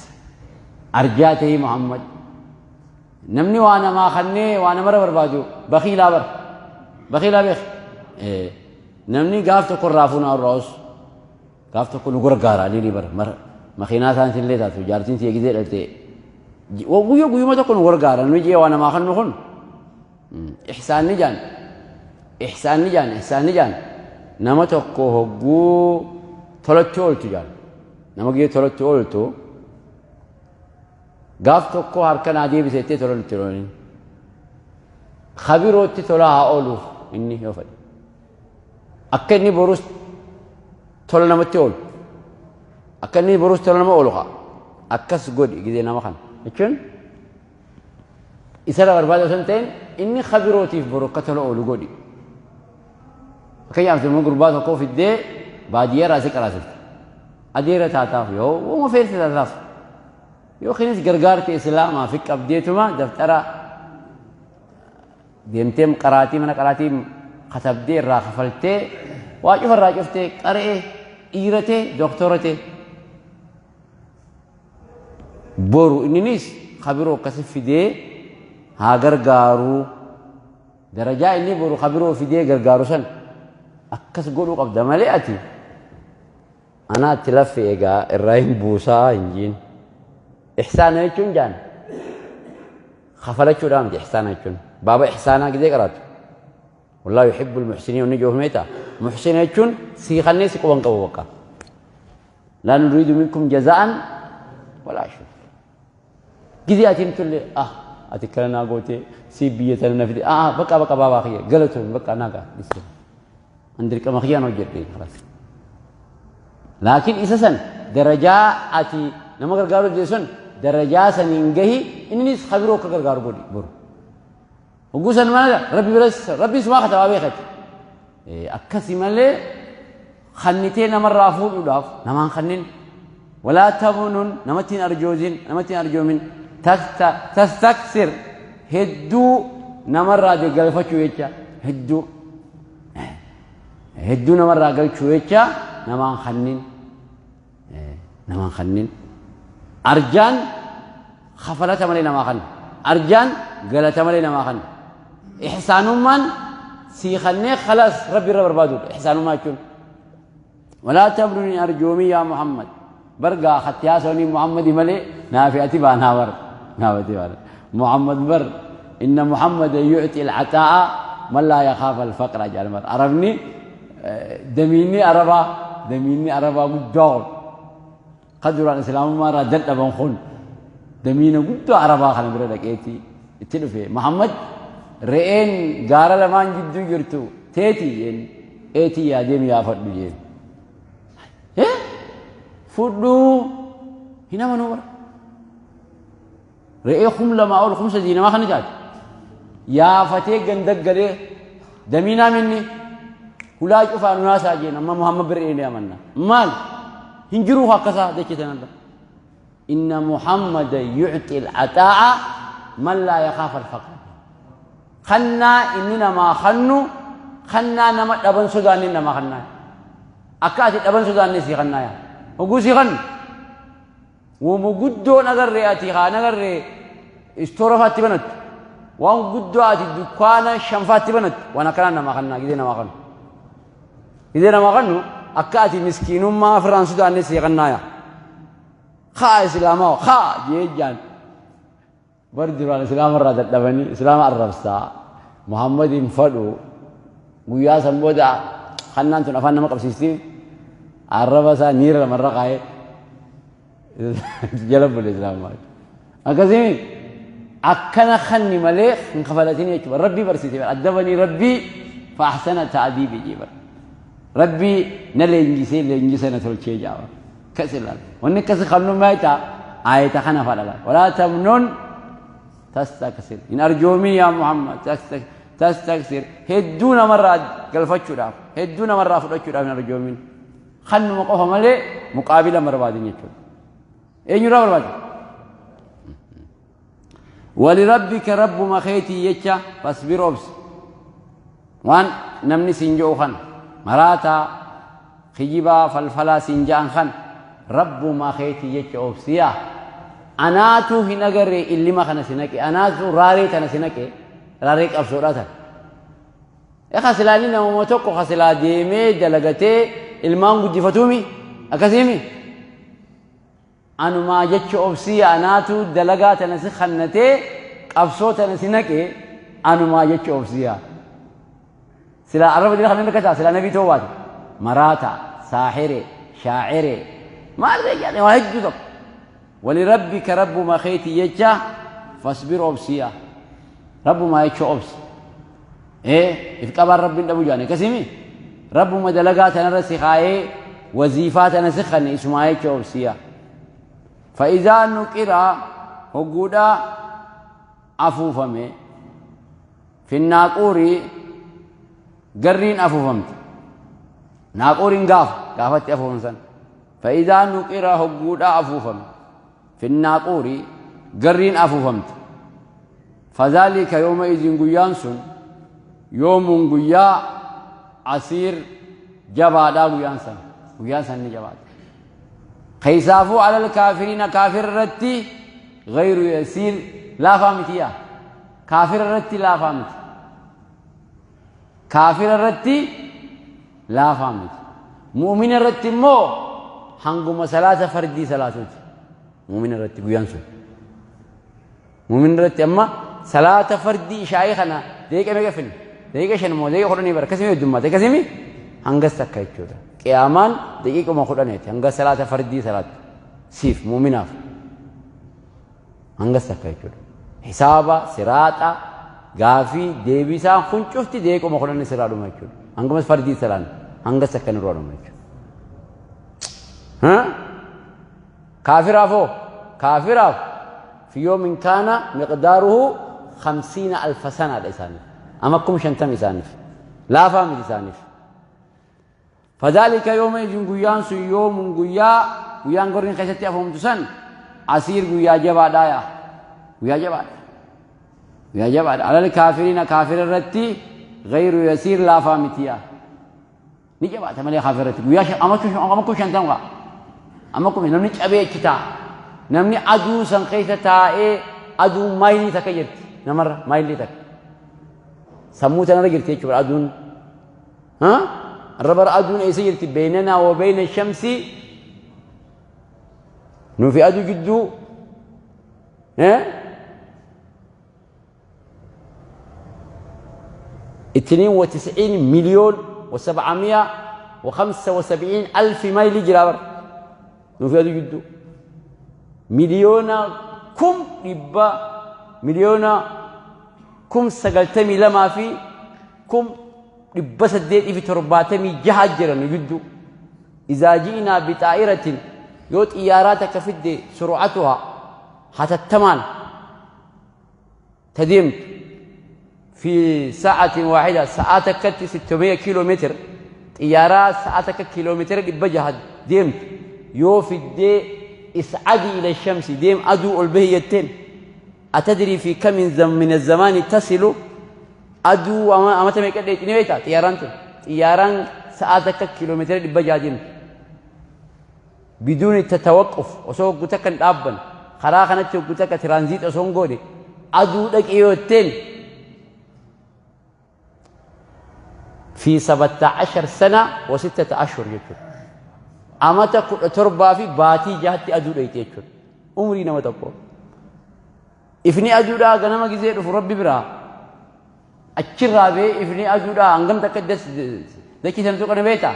arjaa ta'ii Muhammad. Namni waa namaa kannee waa namarra barbaadu bakiilaa bara. Bakiilaa beek. Namni gaaf tokko irraa fuunaa irraa os gaaf tokko nu gargaara ni bara. Makiinaa isaan illee taatu jaartiin si'ee gizee dhalte. Guyyaa guyyuma tokko nu gargaara namni jee waa namaa kannu kun. Ihsaanni jaan. Ihsaanni jaan. Ihsaanni jaan. Nama tokko hogguu tolatti ooltu jaan. Nama gizee tolatti ooltu gaaf tokko harka naa deebise jettee tolatti oolin. Kabirootti tola haa ooluuf inni yoo fedhe. Akka inni borus tola namatti oolu. Akka inni borus tola nama oolu haa. Akkas godhi gizee nama kana. Jechuun isarra barbaada osoo hin ta'in inni kabirootiif boru akka tola oolu godhi. Fakkeenyaaf immoo gurbaa tokko fiddee baadiyyaa irraa si qaraasifte. Adeera taataaf yoo uuma feerte taataaf. Yookiinis gargaarte islaamaa fi qabdeetuma daftara deemtee qaraatii mana qaraatii katabdee irraa kafaltee waa cufa irraa cuftee qara'ee dhiiratee doktoratee. Boru inninis kabiroo akkasi fidee haa gargaaruu. Darajaa inni boru kabiroo fidee gargaaru san akkas godhuu qabda malee ati anaatti laffe egaa irraa hin buusaa hin jiin. Ihsaana jechuun jaan kafalachuudhaa miti ihsaana jechuun. Baaba ihsaanaa gizee qaraatu. Wallaahu yuhibbul muhsiniin inni joof meeta. Muhsina jechuun sii kannee si quban qabu bakka. Laa nuriidu minkum jaza'an walaa shukur. Gizee ati himtullee ah ati kana naa gootee sii biyya tana na fide ah bakka bakka baabaa kiyya galatoon bakka naa gaa dhisse. An dirqama kiyyaan hojjedhe kalas. Laakiin isa san darajaa ati nama gargaaru hojjete sun darajaa saniin gahi innis kabiroo akka gargaaru godhi boru. Hogguu san mana rabbi biras rabbi sumaa katabaa beekati. Akkasi malee kannitee namarraa fuudhuudhaaf namaan kannin walaa tamnun namatti hin arjoozin namatti hin arjoomin tastaksir hedduu namarraa galfachuu jecha hedduu hedduu namarraa galchuu jecha namaan kannin namaan kannin arjaan kafalata malee namaa kanna arjaan galata malee namaa kanna ihsaanummaan sii kannee khalaas rabbi irra barbaadudha ihsaanummaa jechuun. Walaa tamnun arjoomii yaa Muhammad bargaa kattiyaa soonii Muhammadi malee naafi ati baanaa bar naafi ati baana Muhammad bar inna Muhammad yu'ti al-ataa'a man laa yakhaaf al-faqra jedhan bar arabni damiinni arabaa damiinni arabaa guddaa kun ka duraan islaamummaa irraa dadhaban kun damiina guddaa arabaa kana bira dhaqeeti itti dhufe Muhammad re'een gaara lamaan jidduu jirtu teeti jeen eetii yaa deemi yaa fadhu jeen. Fudhuu hin amanuu bara. Re'ee 2000 ol 3000 namaa kana taate. Yaafatee gandaggalee damiinaa minni hulaa cufaa nu yaasaa jeen amma Muhammad bira ni amanna. Maal hin jiruu akkasaa dachee tanarra. Inna Muhammada yu'ti al-ataa'a man laa yakhaaf al-faqr. Kannaa inni namaa kannu kannaa nama dhaban sodaanne namaa kannaa. Akka ati dhaban sodaanne sii kannaa yaa. Hogguu sii kannu. Woma guddoon agarree ati kaan agarree istoora faatti banattu. Waan guddoo ati dukkaana shanfaatti banattu. Waan akkanaa namaa kannaa gizee namaa kannu. Gizee namaa kannu akka ati miskiinummaa ofirraan sodaanne sii kannaa yaa. Kaa islaamaa kaa jee jaan. Bar duraan islaama irraa dadhabanii islaama arrabsaa Muhammad hin fadhu guyyaa san booda kannaan tun afaan nama qabsiisti arraba isaa niira lamarra kaa'ee jala bule islaamaa. Akkasii akkana kanni malee hin kafalatin jechuudha. Rabbii barsiise addabanii rabbii fa'ahsana ta'diibi jee bara. Rabbii na leenjisee leenjisa na tolchee jaaba. Akkas ilaala. Wanni akkasi kannu maayita ayata kana fadhala. Walaa tamnun tastaksir. Hin arjoomin yaa Muhammad tastaksir. Hedduu namarraa galfachuudhaaf hedduu namarraa fudhachuudhaaf hin arjoomin. Kannuma qofa malee muqaabila barbaadin jechuudha. Eenyurraa barbaadin? Walirabbika rabbuma keetii jecha fasbir obsi. Waan namni siin je'u kana maraataa kijibaa falfalaa siin ja'an kana rabbumaa keetii jecha obsiyaa. Anaatu hin agarree illima kana si naqe, anaatu raaree tana si naqe, raaree qabsoodhaa tana. Eka silaa inni namuma tokko ka silaa deemee dalagatee ilmaan guddifatuumi akkasiimi. Anumaa jecha obsii anaatu dalagaa tana si kannatee qabsoo tana si naqe, anumaa jecha obsiyaa. Silaa arraba dila kamin rakkataa silaa nabii ta'uu baate maraata saaxire shaacire maal ta'e jedhame waa hedduu tokko. Walirabbika rabbuma keetii jecha fasbir obsiyaa. Rabbumaa jecha obsi. Ee if qabaan rabbiin dhabu jedhan akkasimi rabbuma dalagaa tanarra si kaayee waziifaa tana si kanne isumaa jecha obsiyaa. Fa'izaa nuqira hogguudha afuufame finnaaquurii garriin afuufamte. Naaquuriin gaafa gaafatti afuufan san. Fa'izaa nuqira hogguudha afuufame finnaaquurii garriin afuufamte. Fadhaalika yooma izin guyyaan sun yoomuun guyyaa asiir jabaadhaa guyyaan san guyyaan san ni jabaata. Keessaafuu alal kaafiriina kaafira irratti gayru yasiir laafaa miti yaa kaafira irratti laafaa miti. Kaafira irratti laafaa miti. Mu'mina irratti immoo hanguma salaata fardii salaatuuti. Mu'mina irratti guyyaan sun. Mu'mina irratti amma salaata fardii ishaa'ii kana daqiiqa meeqa finna? Daqiiqa 5 moo daqiiqa 10 bara akkasii heddummaate akkasii hangas takka jechuudha. Qiyaamaan daqiiquma kudhaneeti hanga salaata fardii salaattu siif mu'minaaf hangas takka jechuudha. Hisaaba, siraaxa, gaafii, deebisaan kun cufti daqiiquma kudhanii sirraa dhuma jechuudha. Hangumas fardii salaan hangas takka nurraa dhuma jechuudha. Kaafiraaf hoo? Kaafiraaf fi yoomin kaana miqdaaruhu khamsiina alfa sanaadha isaaniif. Ama 50,000 isaaniif. Laafaa miti isaaniif. Fadhaalika yooma idin guyyaan sun yoomun guyyaa guyyaan gorriin keessatti afoomtu san asiir guyyaa jabaadhaa yaa. Guyyaa jabaadha. Guyyaa jabaadha. Alal kaafiriina kaafira irratti gayru yasiir laafaa miti yaa. Ni jabaata malee kaafira irratti guyyaa ama 50,000 kaa. Amma kun namni cabee achi taa'a. Namni aduu san keessa taa'ee aduun maayilii takka jirti namarra maayilii takka. Sammuu tanarra jirti jechuudha aduun. Arra bara aduun eessa jirti? Beeynanaa wa beeyna shamsi nuufi aduu jidduu 92,775,000 maayilii jira bara nuufi aduu jidduu miliyoona kum dhibba miliyoona 92,876 fi jira nu jidduu. Izaa ji'inaa bixaa'iratin yoo xiyyaaraa takka fidde suru'atuhaa hatattamaan ta deemtu fi sa'atin waahida sa'aa takkatti 600 kiiloo meetira xiyyaaraa sa'aa takka kiiloo meetira 600 deemtu yoo fiddee is'adi ila shamsi deem aduu ol bahi jetteen atadrii fi kamin min zamaani tasilu aduu amata meeqa dheetti ni beektaa xiyyaaraan tun xiyyaaraan sa'aa takka kiiloo meetira 600 deemtu biduuni tatawaqquf osoo hogguu takka hin dhaabban karaa kanatti hogguu takka tiraanziit osoo hin goone aduu dhaqee yoo jetteen fi 17 sana wa sittata ashhur jechuudha. Amata 17 fi baatii jahatti aduu dhayte jechuudha. Umrii nama tokko. Ifni aduudhaa ganama gizee dhufu rabbi biraa achirraa bee ifni aduudhaa hangam takka dachii sana tuqane beektaa?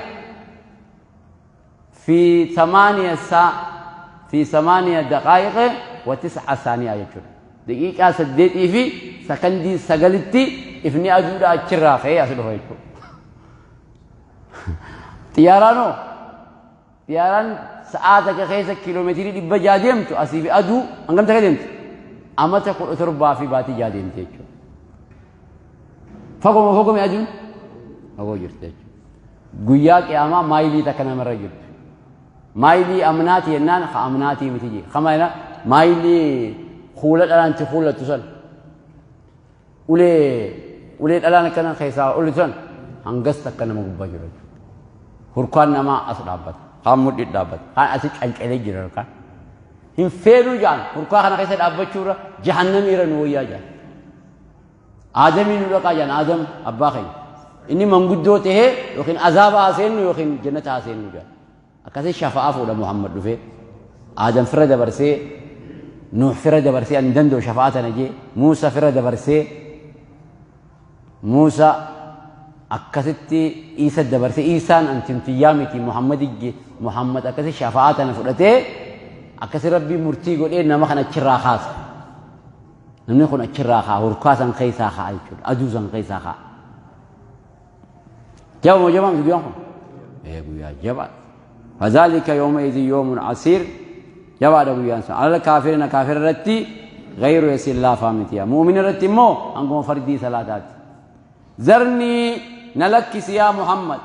Fi thamaaniya saa fi thamaaniya daqaa'iqa wa tis'a saaniyaa jechuudha. Daqiiqaa 8 fi sakandii 9tti ifni aduudhaa achirraa ka'ee as dhufa jechuudha. Xiyyaaraanoo xiyyaaraan sa'aa takka keessa kiiloomeetirii 600 deemtu asii fi aduu hangam takka deemti? Amata 17 fi baatii 6 deemti jechuudha. Fagoo fagoo aduun fagoo jirti jechuudha. Guyyaa qiyaamaa maayilii takka namarra jirtu. Maayilii amnaati jennaan ka amnaatii miti jee. Kama jennaan maayilii kuula dhalaanti kuulattu san. Ulee Ulee dhalaan akkana keessaa ol san hangas takka nama gubbaa jira jechuudha. Hurkaan namaa as dhaabbata. Kaan mudhii dhaabbata. Kaan asi cancalee jira hurkaan. Hin feenuu jaan hurkaa kana keessa dhaabbachuurra jahannamiira nu wayyaa jaan. Aadamii nu dhaqaa jaan Aadam abbaa keenya. Inni manguddoo tahee yookiin azaaba haa seennu yookiin jannata haa seennu jaan. Akkasii shafa'aa fuudha Muhammad dhufee. Aadam fira dabarsee Nuux fira dabarsee ani danda'u shafa'aa tana jee Muusa fira dabarsee Muusa akkasitti Iisa dabarsee Iisaan antimtiyyaa miti Muhammad je Muhammad akkasi shafa'aa tana fudhatee akkasi Rabbii murtii godhee nama kana achirraa kaasa. Namni kun achirraa kaa hurkaa san keessaa kaa jechuudha aduu san keessaa kaa. Jaba moo jabaa miti guyyaan kun? Ee guyyaa jabaa. Fadhaalika yooma idin yoomun asiir jabaadha guyyaan sun. Alal kaafirina kaafira irratti gayru yasiir laafaa miti. Mu'mina irratti immoo hanguma fardii salaataati. Zarnii na lakkisi yaa Muhammad.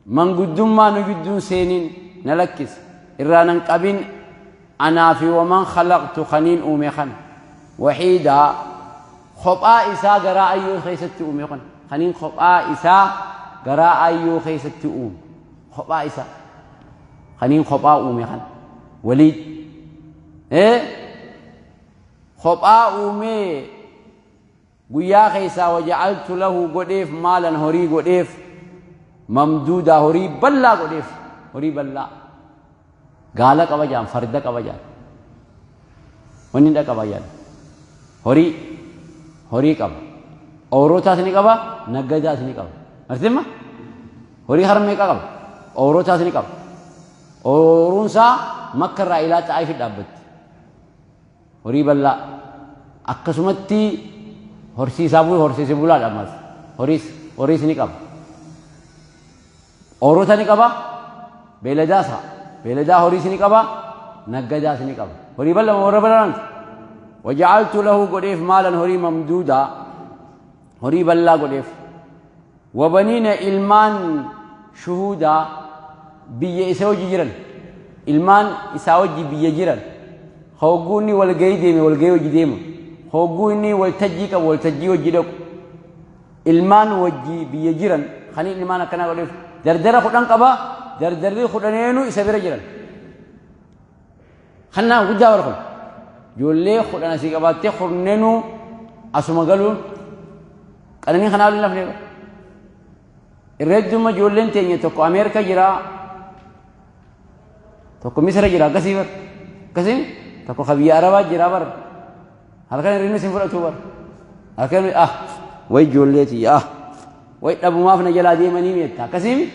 Manguddummaa nu gidduun seenin na lakkisi. Irraa nan qabin anaa fi waman khalaqtu kaniin uume kana. Wahiidaa kophaa isaa garaa ayyoo keessatti uume kana. Kaniin kophaa isaa garaa ayyoo keessatti uume. Kophaa isaa. Kaniin kophaa uume kana. Waliid. Kophaa uumee Guyyaa keessaa waja'altu lahu godheef maalan horii godheef mamduudaa horii bal'aa godheef horii bal'aa gaala qaba jaan farda qaba jaan wanni dha qaba jaan horii horii qaba oorootaas ni qaba naggadaas ni qaba artimma horii harmee qaba oorootaas ni qaba ooruunsaa makka irraa ilaa xaa'ifi dhaabbatti Horii bal'aa. Akkasumatti horsiisaa bulu horsiise bulaadha ammas. Horiis horiis ni qaba. Oorota ni qaba. Beeladaas haa. Beeladaa horiis ni qaba. Naggadaas ni qaba. Horii bal'aa warra bal'aa miti. Waja'altu lahu godheef maalan horii mamduudaa horii bal'aa godheef. Wabaniina ilmaan shuhuudaa biyya isa wajji jiran ilmaan isaa wajji biyya jiran hogguu inni walgahii deeme walgahii wajji deema hogguu inni waltajjii qabu waltajjii wajji dhaqu ilmaan wajji biyya jiran kan ilmaan akkanaa godheef dardara 10 qaba dardarri kudhaneenu isa bira jiran kannaa guddaa bara kun ijoollee 10 asii qabaattee kurneenuu asuma galuun qananii kanaa waliin lafne irra heddumma ijoolleen teenya tokko Ameerika jira tokko Misira jira akkasii bar akkasii tokko ka biyya Arabaa jira bar halkan hirribni sin fudhatu bar halkan ah way ijoollee tiyya ah way dhabumaaf na jalaa deemanii mi'etta akkasii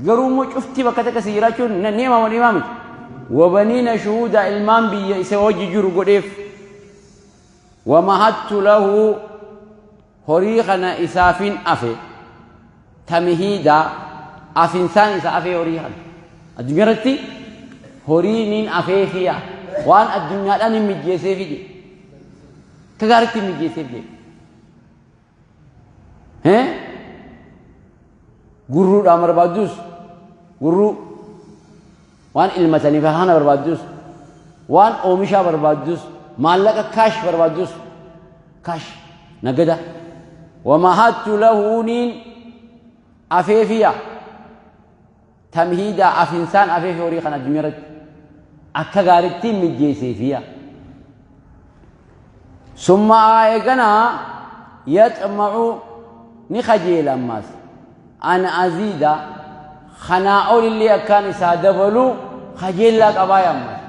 garuu immoo cufti bakka takka si jiraachuun ni himamu ni himaa miti wabaniina shuhuuda ilmaan biyya isa wajji jiru godheef wamahattu lahu Horii kana isaafin afe tamhiida afinsaan isa afee horii kana addunyaa irratti horii nin afeefiya waan addunyaadhaan hin mijjeesseefi jedhe akka gaariitti hin mijjeesseef jedhe gurruudhaan barbaaddus gurruu waan ilmataniif kana barbaaddus waan oomishaa barbaaddus maallaqa kaash barbaaddus Kash nagada wamahattu lahu niin afeefiya tamhiida afinsaan afeefi horii kan addunyaa irratti akka gaaritti mijjeesseefiya summa eeganaa yaxma'u ni kajeela ammaas an aziida kanaa olillee akkaan isaa dabalu kajeellaa qabaaya ammaas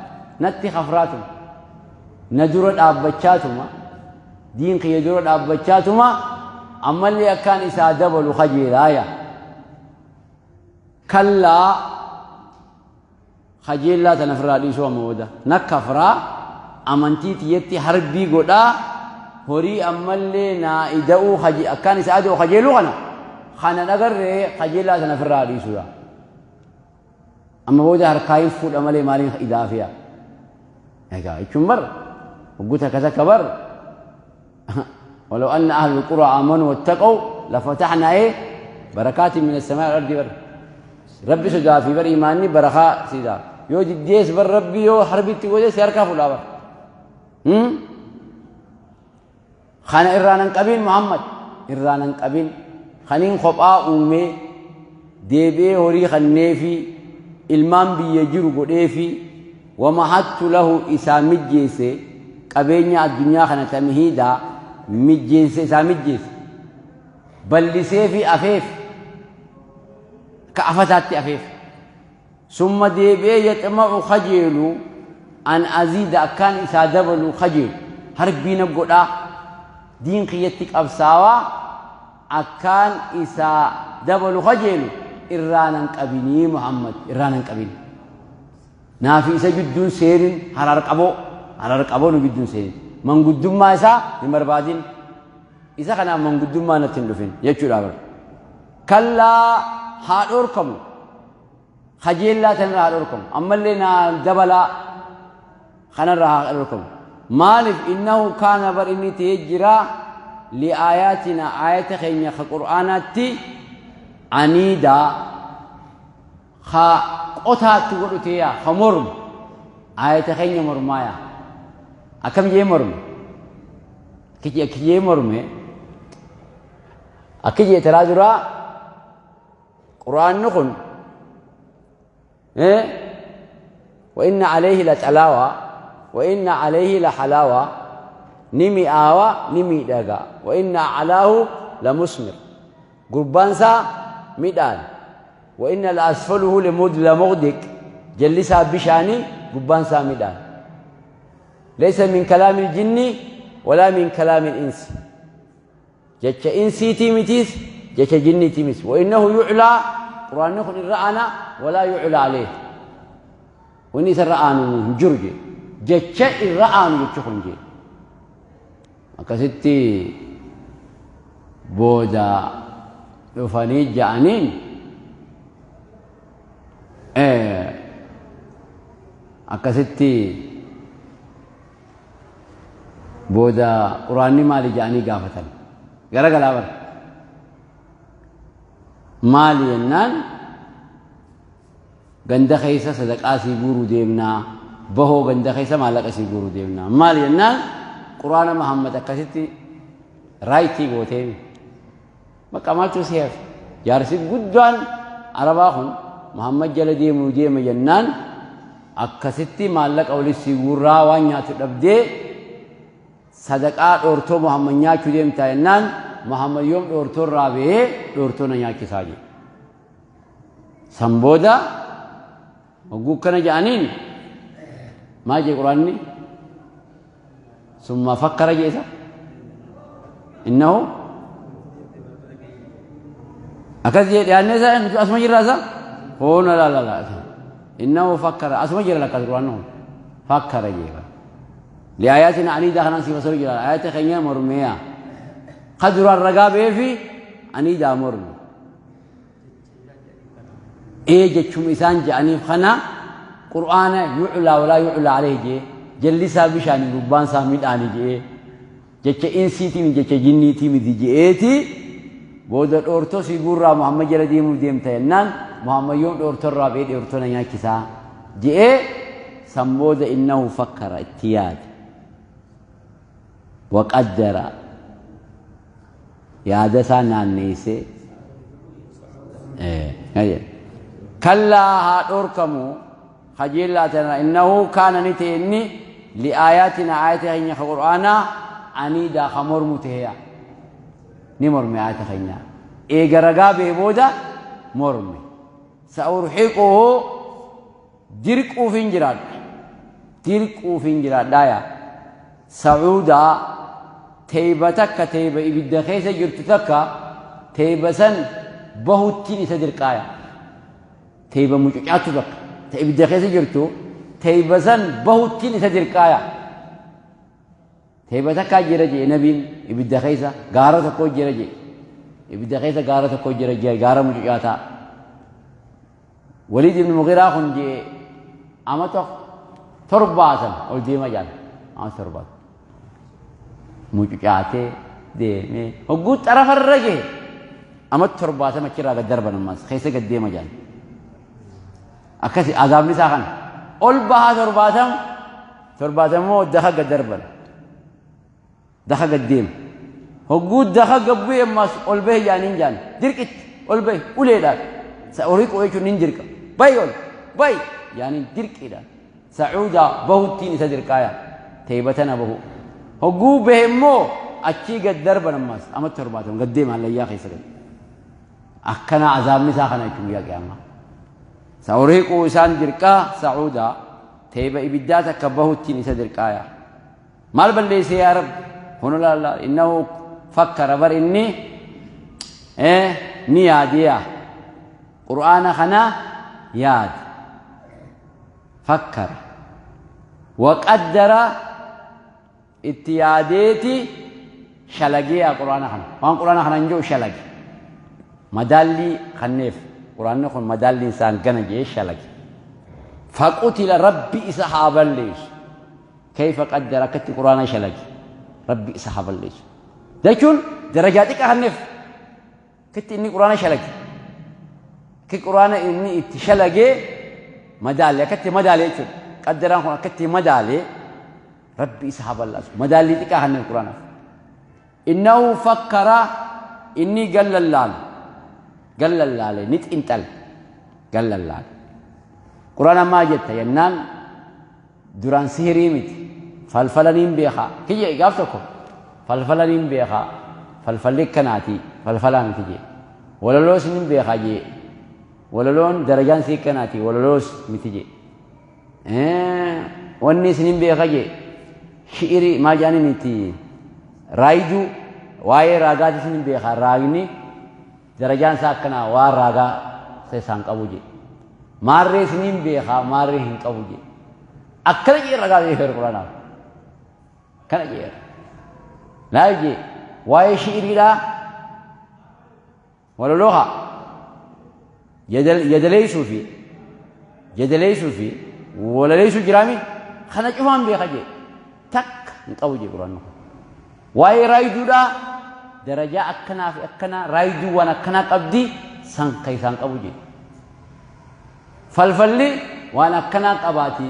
natti kafraatuma na dura dhaabbachaatuma diin kiyya dura dhaabbachaatuma ammallee akkaan isaa dabalu kajeelaaya kallaa kajeellaa tana ofirraa dhiisuu amma booda na kafraa amantii tiyyatti harbii godhaa horii ammallee naa ida'uu akkaan isaa ada'u kajeeluu kana kana dhagarree kajeellaa tana ofirraa dhiisuudha. Amma booda harkaa hin fuudha malee maaliin idaafiya. Egaa jechuun bar hogguu takka takka bar ولو أن أهل القرى آمنوا واتقوا لفتحنا إيه بركات من السماء والأرض بر ربي سدا في بر إيماني برخاء سيدا يو جديس بر ربي يو حربي تقول سيركا فلا بر Kana irraa nan qabin Muhammad, irraa nan qabin. Kaniin kophaa uumee deebi'ee horii kanneefi ilmaan biyya jiru godheefi wamahattu lahu isaa mijjeesse, qabeenya addunyaa kana tamhiidaa mijjeesse, isaa mijjeesse, ballisee fi afeef, ka afataatti afeef. Summa deebi'ee yaxma'u kajeelu an aziida akkaan isaa dabalu kajeelu, harbiina godhaa diin kiyyatti qabsaawaa akkaan isaa dabalu kajeelu irraa nan qabinii Muhammad, irraa nan qabin. Naafi isa jidduun seenin, harar qaboo, harar qaboo nu jidduun seenin, manguddummaa isaa hin barbaadin, isa kanaaf manguddummaa natti hin dhufin jechuudha bara. Kallaa, haa dhorkamu, kajeellaa tanirraa haa dhorkamu, ammallee naa dabalaa kanarraa haa dhorkamu. Maaliif? Innahu kaana, bar inni ta'ee jira, li'aayaatina aayata keenya ka qur'aanaatti aniidaa ka qotaatti godhu ta'eya, ka mormu, aayata keenya mormaaya. Akkam jee morme? Akki jee morme, akki jee taraa duraa qur'aanni kun وإن عليه لتلاوة وإن عليه لحلاوة، نمي آوى نمي دقا، وإن أعلاه لمسمر، قربانسا ميدان، وإن لأسفله لمد لمغدك، جلسها بشاني قربانسا ميدان، ليس من كلام الجن ولا من كلام الإنس، جتش إنسي تيمتيس جتش جني تيمس، وإنه يعلى قرآن نخن الرأنا ولا يعلى عليه، وإني سرآن جرجي جتش الرآن جتش. Akkasitti booda dhufanii ja'aniin, akkasitti booda quraanni maali ja'anii gaafatan. Gara galaa bara maali jennaan, ganda keessa sadaqaa sii guuruu deemnaa, bahoo ganda keessa maallaqa sii guuruu deemnaa, maali jennaan, quraana Muhammad akkasitti raayitii gootee bakka maaltu si hafe? Jaarsi guddaan arabaa kun Muhammad jala deemuu deema jennaan, akkasitti maallaqa walis sii guurraa, waan nyaatu dhabdee sadaqaa dhoortoo Muhammad nyaachuu deemtaa jennaan, Muhammad yoom dhoortoo irraa bahee dhoortoo na nyaachisaa jedhe. San booda hogguu kana jedhaniin maal jee quraanni? Summa fakkara jee isa innahu akkas jee dhiyaannee isa asuma jirraa isa hoona la la la innahu fakkara asuma jira lakkas quraanni kun fakkara jee li'aayaatina aniidaa kanaan si fasaru jira aayata keenya mormeeya ka duraan ragaa beefi aniidaa morme ee jechuma isaan je'aniif kana qur'aana yuclaa walaa yuclaa alayhi jee, jallisaa bishaanii gubbaan isaa midhaani jee, jecha insiitii miti jecha jinniitii miti je'eeti. Booda dhoortoo si guurraa Muhammad jala deemuuf deemta jennaan, Muhammad yoom dhoortoo irraa ba'ee dhoortoo na nyaachisaa je'ee. San booda innahu fakkara itti yaade, waqaddara yaada isaa naanneessee. Kallaa, haa dhorkamu kajeellaa tana, innahu kaana ni ta'e inni li'aayaatina aayata keenya ka qur'aanaa aniidaa ka mormu ta'eya, ni morme aayata keenya eega ragaa bee booda morme. Sa'urhiquhu dirquuf hin jiraadha, dirquuf hin jiraadhaaya, sacuudaa teeyba takka, teeyba ibidda keessa jirtu takka, teeyba san bahuttiin isa dirqaaya, teeyba mucucaattu takka ta ibidda keessa jirtu, teeyba san bahuttiin isa dirqaaya. Teeyba takkaa jira jee nabiin, ibidda keessa gaara tokko jira jee, ibidda keessa gaara tokko jira jee, gaara mucucaataa. Waliid ibn Mughiraa kun jee amata 70 ol deema jaan, amata 70 mucucaatee deemee hogguu xarafarra gahe amata 70 achirraa gad darban, ammas keessa gad deema jaan. Akkasi azaabni isaa kana ol bahaa 70, 70 immoo daka gad darban, daka gad deema. Hogguu daka gabbu'e ammaas ol bahi jaaniin jaan dirqitti ol bahi uleedhaan. Sa'uriiqu jechuun nin dirqa. Bahi ol bahi jaaniin dirqiidhaan. Sacuudaa bahuttiin isa dirqaaya. Teeyba tana bahu. Hogguu bahe immoo achii gad darban ammaas amatti 70 gad deema hallayyaa keessa gad. Akkana azaabni isaa kana jechuun guyyaa qiyaamaa. Sa'uriiqu isaan dirqaa sacuudaa teeyba ibiddaa takka bahuttiin isa dirqaaya. Maal balleesse yaa Rabbi? Kun laalla innahu fakkara bar inni ni yaadiya. Qur'aana kana yaade. Fakkara. Waqaddara itti yaadeeti shalageeya qur'aana kana. Waan qur'aana kana hin jiru shalage. Madaallii kanneef qur'aanni kun madaalliin isaan gana jee shalage. Faqutila Rabbi isa haa balleessu. Kayfa qaddara akkatti qur'aana shalage. Rabbi isa haa balleessu. Jechuun darajaa xiqqaa kanneef. Akkatti inni qur'aana shalage. Akki qur'aana inni itti shalagee madaale akkatti madaale jechuudha. Qaddaraan kun akkatti madaale Rabbi isa haa bal'aasu. Madaallii xiqqaa kanneef qur'aanaaf. Innahu fakkara inni gallallaale. Gallallaale ni xinxale. Gallallaale. Qur'aana maa jetta jennaan duraan sihirii miti. Falfala niin beekaa. Kiyya gaaf tokko falfala niin beekaa. Falfalli akkanaati falfalaa miti jee. Walaloos niin beekaa jee. Walaloon darajaan sii akkanaati walaloos miti jee. Wanni isinin beeka jee shi'irii maal jedhaniin itti raayiduu waa'ee raagaati isinin beeka raagni darajaan isaa akkanaa waan raagaa keessaan qabu jee. Maarree isinin beeka maarree hin qabu jee. Akkana jee ragaa beekeera quraanaaf. Kana jeera. Laal jee waa'ee shi'iriidhaa Walaloo haa yadaleessuu fi jadaleessuu fi walaleessuu jiraami kana cufaan beeka jee takka hin qabu jee quraanni kun. Waa'ee raayiduudhaa darajaa akkanaa fi akkanaa raayiduu waan akkanaa qabdi san ka isaan qabu jee. Falfalli waan akkanaa qabaati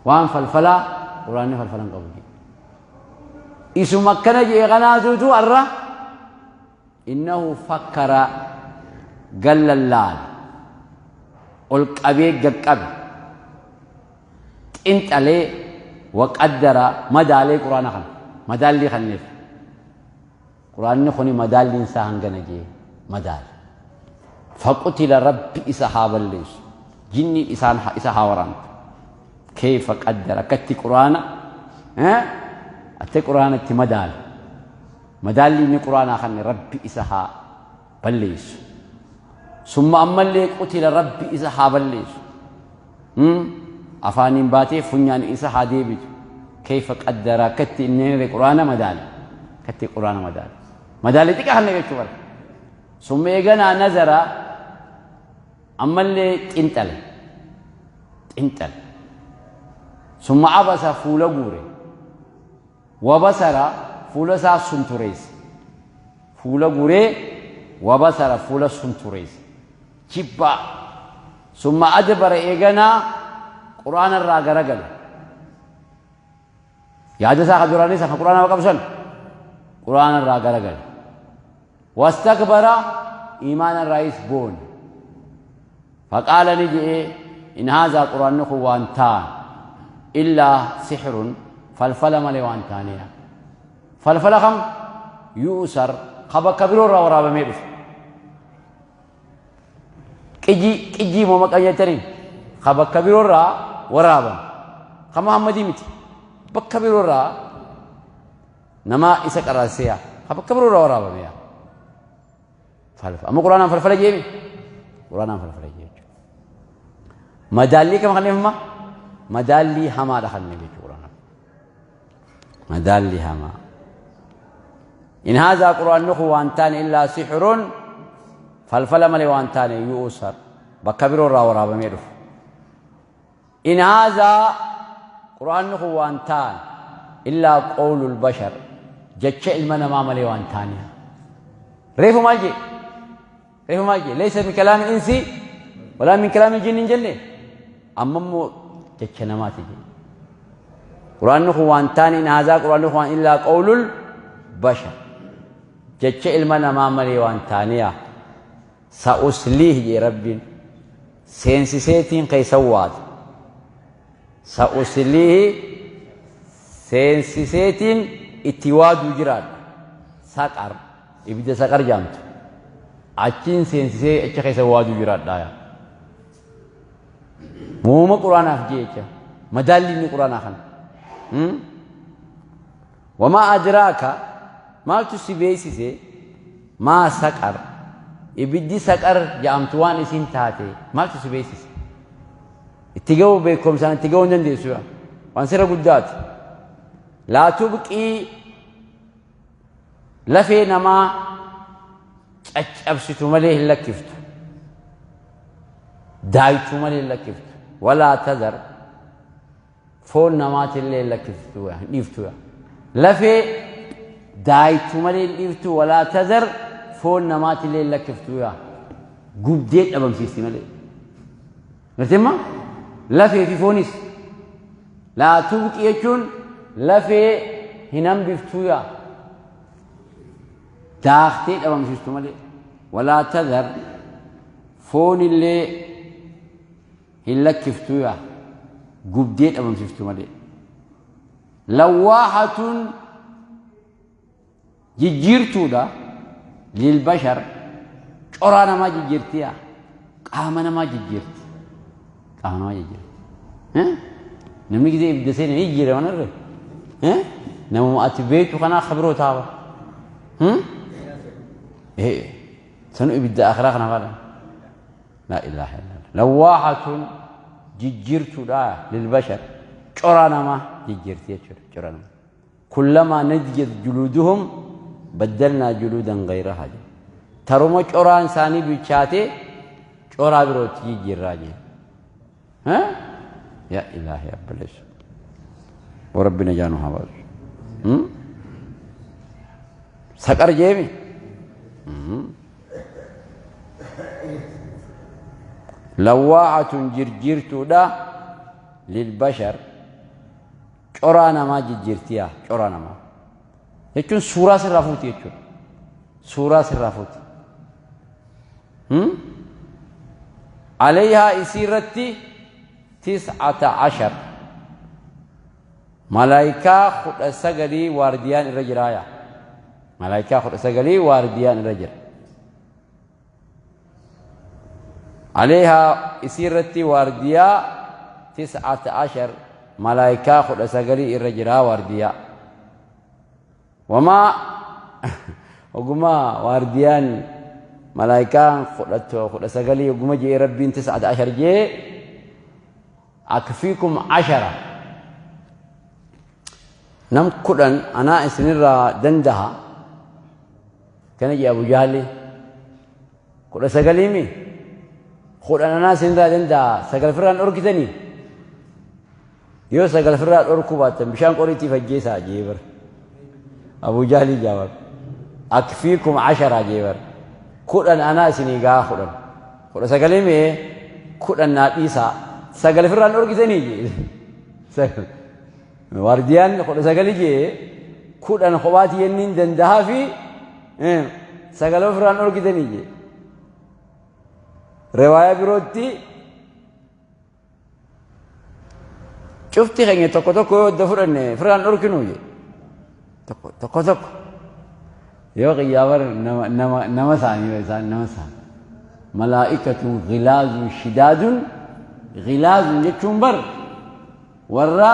waan falfalaa quraanni falfala hin qabu jee. Isuma akkana jee kanaatuutu har'a innahu fakkara gallallaale ol qabee gaqqabe xinxalee waqaddara madaalee quraana kana madaallii kanneef quraanni kuni madaalliin isaa hangana jee madaale faqutila rabbi isa haa balleessu jinniin isaan isa haa waraantu kayfa qaddara akkatti quraana atte quraana itti madaale madaalli inni quraanaa kanne rabbi isa haa balleessu summa ammallee qutila rabbi isa haa balleessu afaaniin baatee funyaan isa haa deebitu kayfa qaddara akkatti inni quraana madaale akkatti quraana madaale madaale xiqqaa kanne jechuu bara summa eeganaa nazara ammallee xinxale xinxale summa abasa fuula guure wabasara fuula isaa suntureesse fuula guuree wabasara fuula suntureesse jibbaa summa adbara eeganaa qur'aana irraa garagale yaada isaa ka duraanii san ka qur'aana qabu san qur'aana irraa garagale Wastakbara iimaana irraayis boone. Faqaala ni je'e in haazaa qur'aanni kun waan taane illaa sixrun falfala malee waan taaneya. Falfala kam yu'sar ka bakka biroo irraa waraabamee dhufe. Qijii qijii moo maqaa jettaniin ka bakka biroo irraa waraabame. Ka Muhammadii miti. Bakka biroo irraa Nama isa qaraasisee yaa. Ka bakka biroo irraa waraabame yaa. Falfa. Amma Quraanaan falfala jeemi. Quraanaan falfala jee jechuudha. Madaallii kam kanneef amma? Madaallii hamaadha kanneef jechuudha Quraanaan. Madaallii hamaa. In haazaa Quraanni kun waan taane illaa sixirun falfala malee waan taane yu'usar bakka biroo irraa waraabamee dhufu. In haazaa Qur'aanni kun waan taane illaa qawlul bashar jecha ilma namaa malee waan taane. Reefu maal jee? Reefu maal jee? Laysa min kalaami insi walaa min kalaami jinni hin jenne. Amma immoo jecha namaati jee. Qur'aanni kun waan taane in haazaa Qur'aanni kun waan illaa qawlul bashar jecha ilma namaa malee waan taaniya sa'usliih jee Rabbiin seensiseetiin keessa waata sa'usliihi seensiseetiin itti waaduu jiraadha saqar ibidda saqar jaamtu achiin seensisee achi keessa waaduu jiraadha muuma quraanaaf jee jecha madaalli inni quraanaa kana wamaa adraaka maaltu si beeksise maa saqar ibiddi saqar jedhamtu waan isin taate maaltu si beeksise itti ga'uu beekumsaan itti ga'uu hin dandeessu waan sirra guddaati laa tubqii lafee namaa caccabsitu malee hin lakkiftu daaytu malee hin lakkiftu walaa tadar foon namaatillee hin lakkiftu hin dhiiftu lafee daaytu malee hin dhiiftu walaa tadar foon namaatillee hin lakkiftu gubdee dhabamsiisti malee garteemma lafee fi foonis laa tubqi jechuun lafee hin hambiftuu yaa daaktee dhabamsiistu malee walaa tadar foonillee hin lakkiftuu yaa gubdee dhabamsiiftu malee lawwaahatun jijjiirtuudha lilbashar coraa namaa jijjiirti yaa qaama namaa jijjiirti qaama namaa jijjiirti namni gisee ibidda seene ni jijjiira manarre namuma ati beektu kanaa kabiroo taaba sanu ibidda akhiraa kana faadha laa ilaaha illallah lawwaahatun jijjiirtuudha lilbashar coraa namaa jijjiirti jechuudha coraa namaa kullamaa nadijat juluuduhum baddalnaa juluudan gayrahaa jedha taruma coraan isaanii bilchaatee coraa birootti jijjiirraa jee yaa ilaahi abbaleessu warabbi najaa nu haa baasu saqar jeemi lawwaacatun jirjiirtuudha lilbashar coraa namaa jijjiirtiyaa coraa namaa jechuun suuraa sirraa fuuti jechuudha suuraa sirraa fuuti alayhaa isii irratti 19 malaayikaa 19 waardiyaan irra jiraaya malaayikaa 19 waardiyaan irra jira alayhaa isii irratti waardiyaa 19 malaayikaa 19 irra jiraa waardiyaa wamaa ogummaa waardiyaan malaayikaan 19 oguma jee Rabbiin 19 jee akfiikum 10 nam 10 anaa isinirraa dandaha kana jee Abu Jahli 19 mi 10 anaa isinirraa dandaha 9 firraan dhorkitanii yoo 9 firraa dhorkuu baattan bishaan qoriitii fajjeesaa jee bar Abu Jahli jaabar akfiikum 10 jee bar 10 anaa isinii gaa 10 19 mee 10 naa dhiisaa 9 firraan dhorkitanii jee waardiyaan 19 jee 10 kophaati yenniin dandahaa fi 9 ofirraan dhorkitanii jee riwaayaa birootti cufti keenya tokko tokko yoo adda fudhanne firraan dhorkinuu jee tokko tokko tokko yoo qiyyaabar nama nama isaanii isaan nama isaanii malaa'ikatun ghilaazun shidaadun ghilaazun jechuun bar warra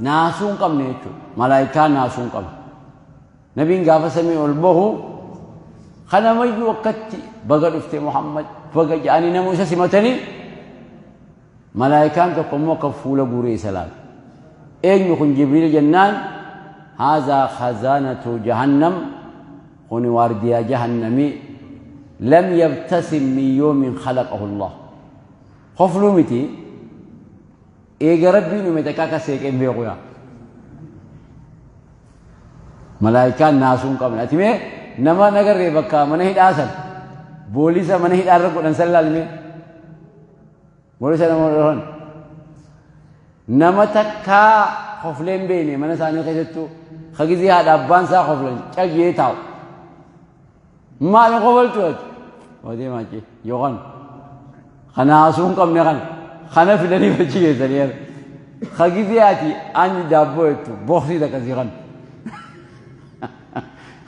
naasuu hin qabne jechuudha malaayikaa naasuu hin qabne nabiin gaafa samii ol bahu kanamayyuu akkatti baga dhufte Muhammad baga jedhanii nama isa simatanii malaayikaan tokko immoo akka fuula guuree isa laala eenyu kun Jibriil jennaan haazaa khazaanatu jahannam kuni waardiyaa jahannamii lam yabtasim min yoomin khalaqahu Allah hofluu miti eega Rabbiin uume takka akka seeqeen beeku yaa malaayikaan naasuu hin qabne ati mee nama nagarree bakka mana hidhaa san boolisa mana hidhaa irra godhan san laalmee boolisa nama godhan nama takkaa hoflee hin beekne mana isaanii keessattuu Ka gizee haadha abbaan isaa koflan caljee taa'u. Maali kofaltu ati? Odee maachee yookaan kana haasuu hin qabne kana filanii achi geessanii ka gizee ati ani daabboo jettu boksii takkasii kan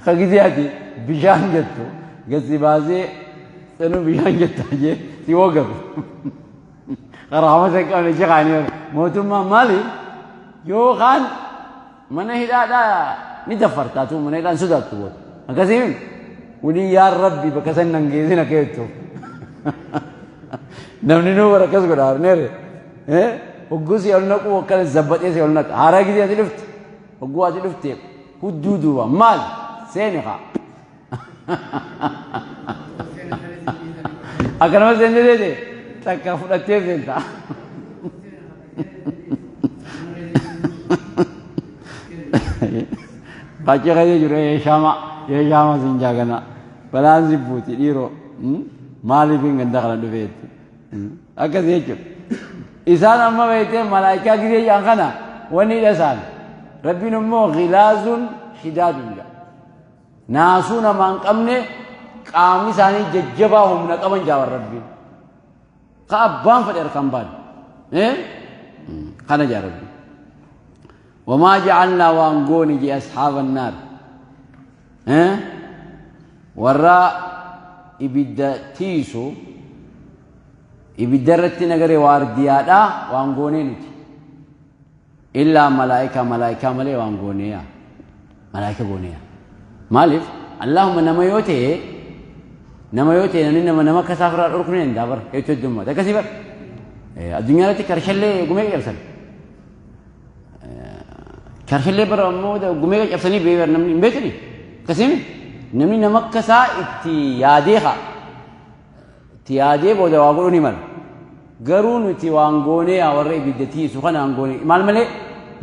ka gizee ati bishaan jettu gasi baasee sanuu bishaan jettaa jee si wogabu. Karaama san qabne jeqaanii mootummaan maali yookaan mana hidhaadhaa ni daffartaatu mana hidhaan sodaattu booda akkasiin waliin yaa rabbi bakka san nan geessin akka jettu namni nuu bara akkas godha harneere hogguu si ol naquu akkana zabbaxee si ol naqa haaraa gizee ati dhufte hogguu ati dhufte hudduu duuba maal seeni haa akkanuma seenne seete takka fudhattee seenta. Baachee keessa jiru eeshaama eeshaama siin jaagana balaan si buuti dhiiroo maaliif hin ganda kana dhufeetti akkas jechuudha. Isaan amma beektee malaayikaa gisee jedhan kana wanni hidha isaan rabbiin immoo ghilaazun shidaadun jedha. Naasuu namaa hin qabne qaamni isaanii jajjabaa humna qaban jaawan rabbiin. Ka abbaan fedhe harkaan baane. Kana jaa rabbiin. Wamaa ja'alnaa waan goone jee ashaaba naar. Warra ibidda tiisu ibidda irratti nagaree waardiyaadhaa waan goonee nuti. Illaa malaa'ikaa malaa'ikaa malee waan gooneeya. Malaa'ika gooneeya. Maaliif? Allahumma nama yoo ta'e nama yoo ta'e namni nama nama akka isaa ofirraa dhorkuu ni danda'a bara hedduu heddummaata. Akkasii bara. Addunyaa irratti karshallee gumee cabsan. Karshallee bara ammoo gumee cabsanii beekan namni hin beekani. Akkasii namni nama akka isaa itti yaadee haa. Itti yaadee booda waa godhuu ni mala. Garuu nuti waan goonee yaa warra ibidda tiisu kana waan goonee maal malee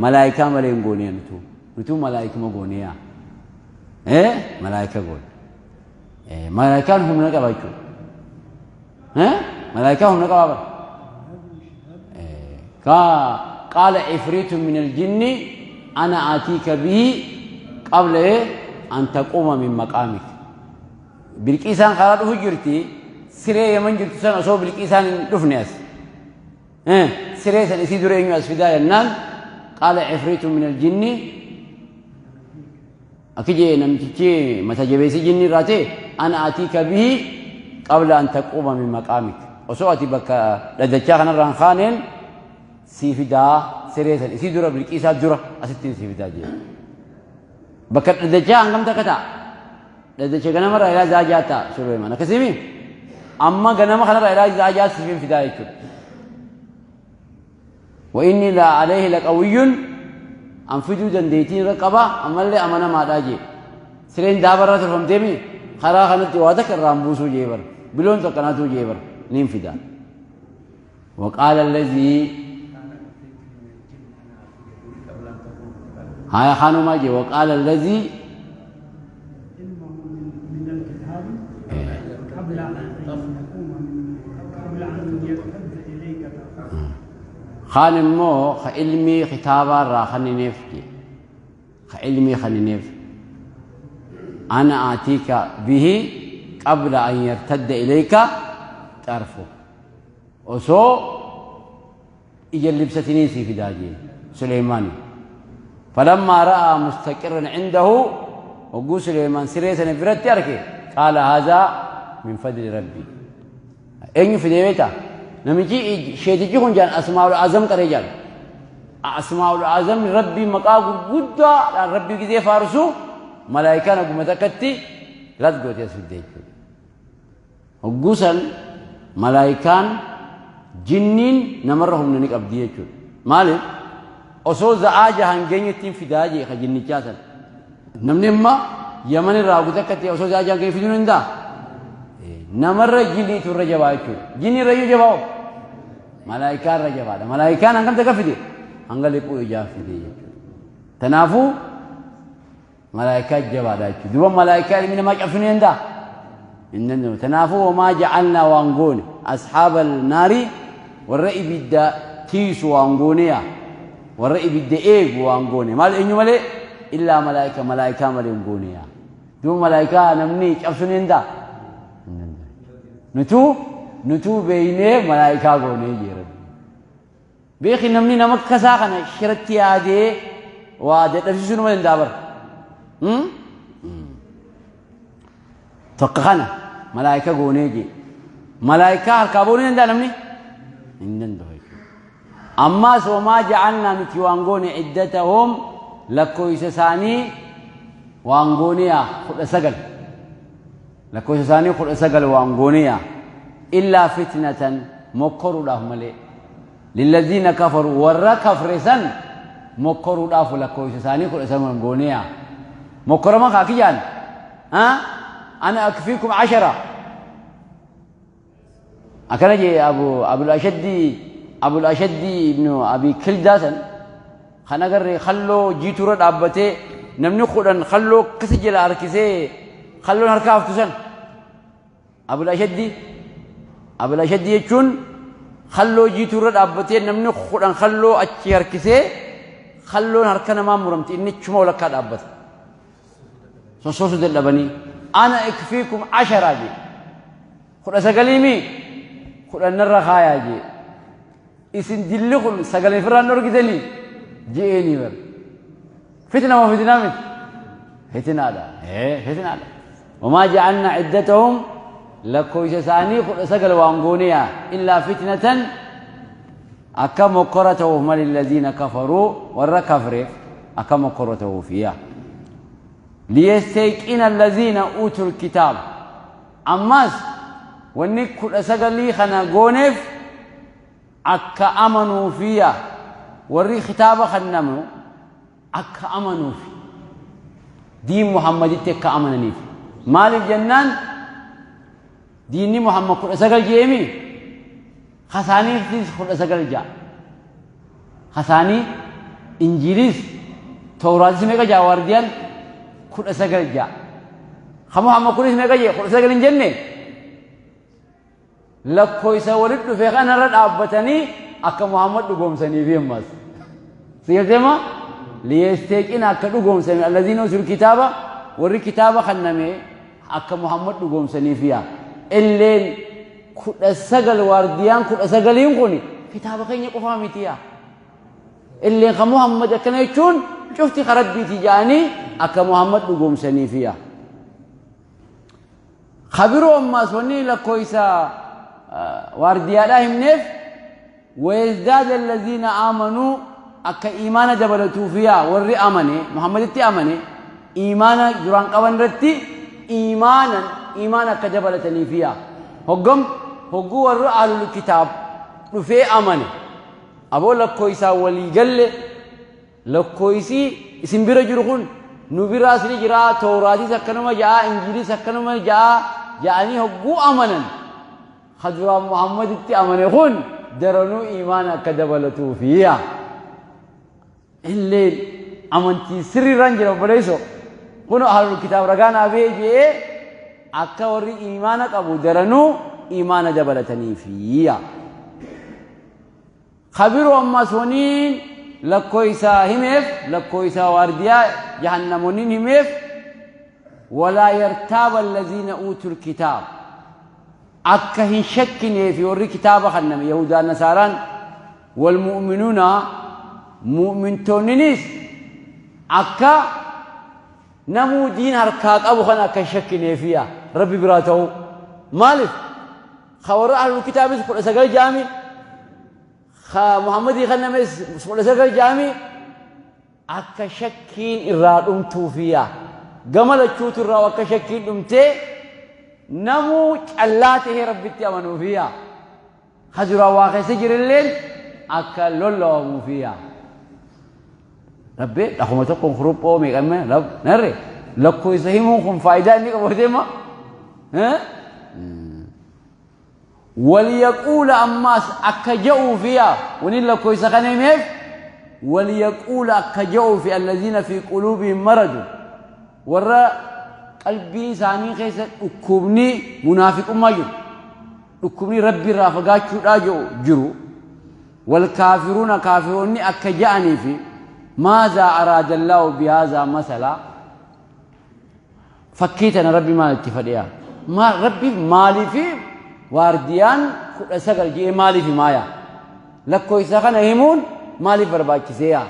malaayikaa malee hin goonee nutu nutu malaayikuma goonee yaa ee malaayika goone ee malaayikaan humna qaba jechuudha ee malaayikaan humna qaba bara ee ka qaala ifriitu min aljinni ana atiika bihi qabla an taquuma min maqaamik Bilqiisaan karaa dhufu jirti. Siree Yaman jirtu san osoo Bilqiisaan hin dhufne as. Siree san isii dura eenyu as fidaa jennaan qaala ifriitu min aljinni akki jee namtichi mata jabeessi jinni irraa ta'e ana atiika bihi qabla an taquuma min maqaamik osoo ati bakka dhaddachaa kanarraa hin kaaneen sii fidaa siree san isii dura Bilqiisaa dura asittiin sii fidaa jee. Bakka dhaddachaa hangam takka ta'a? Dhaddacha ganamarraa ilaa za'a ja'a ta'a Suleymaan. Akkasiimi? Amma ganama kanarraa ilaa za'a ja'a siifin fidaa jechuudha. Wa inni la alayhi laqawiyyun an fiduu dandeettiin irra qaba ammallee amanamaadhaa jee. Sireen daabarraa tolfamteemi karaa kanatti waa takka irraan buusuu jee bara. Biloon takka naatuu jee bara. Niin fidaa. وقال الذي هاي خانو ما جي وقال الذي من الكتاب قبل أن يقوم قبل أن يرتد إليك خان مو خعلمي خطابا را خنينيف جي خعلمي خنينيف أنا آتيك به قبل أن يرتد إليك طرفه osoo ija libsatinii sii fidaa jee Suleymaani. Falammaa ra'aa mustaqirran cindahu hogguu Suleymaan siree sana biratti arke qaala haazaa min fadli rabbi. Eenyu fidee beektaa? Namichi sheetichi kun jaan asmaa'ul azam qaree jaan. Asmaa'ul azam rabbii maqaa gurguddaadhaan rabbii gizee faarsu malaayikaan oguma takkatti lat gootee as fidde jechuudha. Hogguu san malaayikaan jinniin namarra humna ni qabdi jechuudha. Maaliif? Osoo za'aa jahan geenyettiin fidaa jee ka jinnichaa san. Namni amma Yaman irraa hogguu takkatti osoo za'aa jahan geenye fiduu ni danda'a? Namarra jinniitu irra jabaa jechuudha. Jinni irra iyyuu jabaa hoo? Malaayikaa irra jabaadha. Malaayikaan hangam takka fide? Hanga liphuu ijaa fide jechuudha. Tanaafuu Malaayikaa jabaadha jechuudha. Duuba malaayikaa ilmi namaa cabsuu ni danda'a? Hin danda'u. Tanaafuu wamaa ja'alnaa waan goone ashaabal naari warra ibidda tiisu waan gooneya warra ibidda eegu waan goone maal eenyu malee illaa malaayika malaayikaa malee hin goone yaa duuba malaayikaa namni cabsuu ni danda'a nutuu beeynee malaayikaa goonee jee rabbi beeki namni nama akkasaa kana shiratti yaadee waa dadhabsiisuu nama danda'a bara tokko kana malaayika goonee jee malaayikaa harkaa boonuu danda'a namni hin danda'u jechuudha ammaas wamaa ja'alnaa nuti waan goone iddatahum lakkoofsa isaanii waan gooneyaa 19 lakkoofsa isaanii 19 waan gooneyaa illaa fitnatan mokkoruudhaaf malee lilladhiina kafaru warra kafre san mokkoruudhaaf lakkoofsa isaanii 19 waan gooneyaa mokkorama kaa kiyyaan ana akfiikum 10 akkana jee abul ashaddi ibnu abi kildaasan kan agarre khalloo jiitura dhaabbatee namni 10 khalloo akkasi jala harkisee khalloon harka haftu san abul ashaddi jechuun khalloo jiitura dhaabbatee namni 10 khalloo achi harkisee khalloon harka namaa muramti inni chuma walakkaa dhaabbata sossoosu dadhabanii ana ikfiikum 10 jee 19 10 narra kaayaa jee isin dilli kun sagalee firraan dhorkitanii je'eenii bar fitna moo fitnaa miti fitnaadha fitnaadha wamaa ja'alnaa iddatahum lakkoofsa isaanii 19 waan gooneyaa illaa fitnatan akka mokkora ta'uuf mali alladhiina kafaruu warra kafreef akka mokkora ta'uuf yaa liyastayqina alladhiina uutul kitaaba ammas wanni 19 kana gooneef akka amanuufiya warri kitaaba kennamu akka amanuufi diin Muhammaditti akka amananiif maaliif jennaan diinni Muhammad 19 jeemi kasaaniifis 19 ja'a kasaanii injiilis tawraatis meeqa ja'a waardiyaan 19 ja'a ka Muhammad kunis meeqa jee 19 hin jenne lakkoofsa walitti dhufe kanarra dhaabbatanii akka Muhammad dhugoomsaniif ammas sigalteema liyesteeqina akka dhugoomsanii alladhiina utul kitaaba warri kitaaba kenname akka Muhammad dhugoomsaniif yaa illeen 19 waardiyaan 19 kun kitaaba keenya qofaa miti yaa illeen ka Muhammad akkana jechuun cufti ka Rabbiiti ja'anii akka Muhammad dhugoomsaniif yaa خبروا أماس وني لكويسا وارديالا همنف ويزداد الذين آمنوا أكا إيمان دبلتو فيها وري آمني محمد تي آمني إيمان جران قوان رتي إيمانا إيمانا كدبلتني فيها هقم هقو وري أهل الكتاب رفي آمني أبو لكويسا ولي قل لكويسي اسم بيرا نبي راسلي جرا توراتي سكنما جاء إنجيلي سكنما جاء جاءني هقو أمنا خضرا محمد تي أمني خون درنو إيمانا كدبلتو فيها الليل أمنتي سري رنجل وبليسو كنو أهل الكتاب رقانا بيجي أكا وري إيمانك أبو درنو إيمانا دبلتني فيها خبروا أما سونين لكويسا هميف لكويسا وارديا جهنمونين هميف ولا يرتاب الذين أوتوا الكتاب أكهن شكني في وري كتاب خنم يهودا نصاران والمؤمنون مؤمن تونينيس أكا نمو دين هركاك أبو خنا كشكني فيها ربي براته مالف خور أهل الكتاب كل سجل جامي خا محمد خنم كل سجل جامي أكا شكين إرادهم توفيا جمل الشوت الرا أكا شكين دمتي نمو الله ربي تأمنوا فيها خزرا واقع سجر الليل أكا لولو فيها ربي لكم تكون خروب أو ميكمل رب نري لكو يسهمون فايدة إنك بوديما ها وليقول أماس أكجؤوا فيها ونين لكو يسخنيميف وليقول أكجؤوا في الذين في قلوبهم مرض ورا قلبي ساني خيس أكوبني منافق ما جو أكوبني ربي رافقات شو راجو جرو والكافرون كافرون أكجأني في ماذا أراد الله بهذا مثلا فكيتنا ربي ما اتفديا ما ربي مالي في وارديان 19 جي مالي في مايا لكو إسا كان هيمون مالي برباچسيا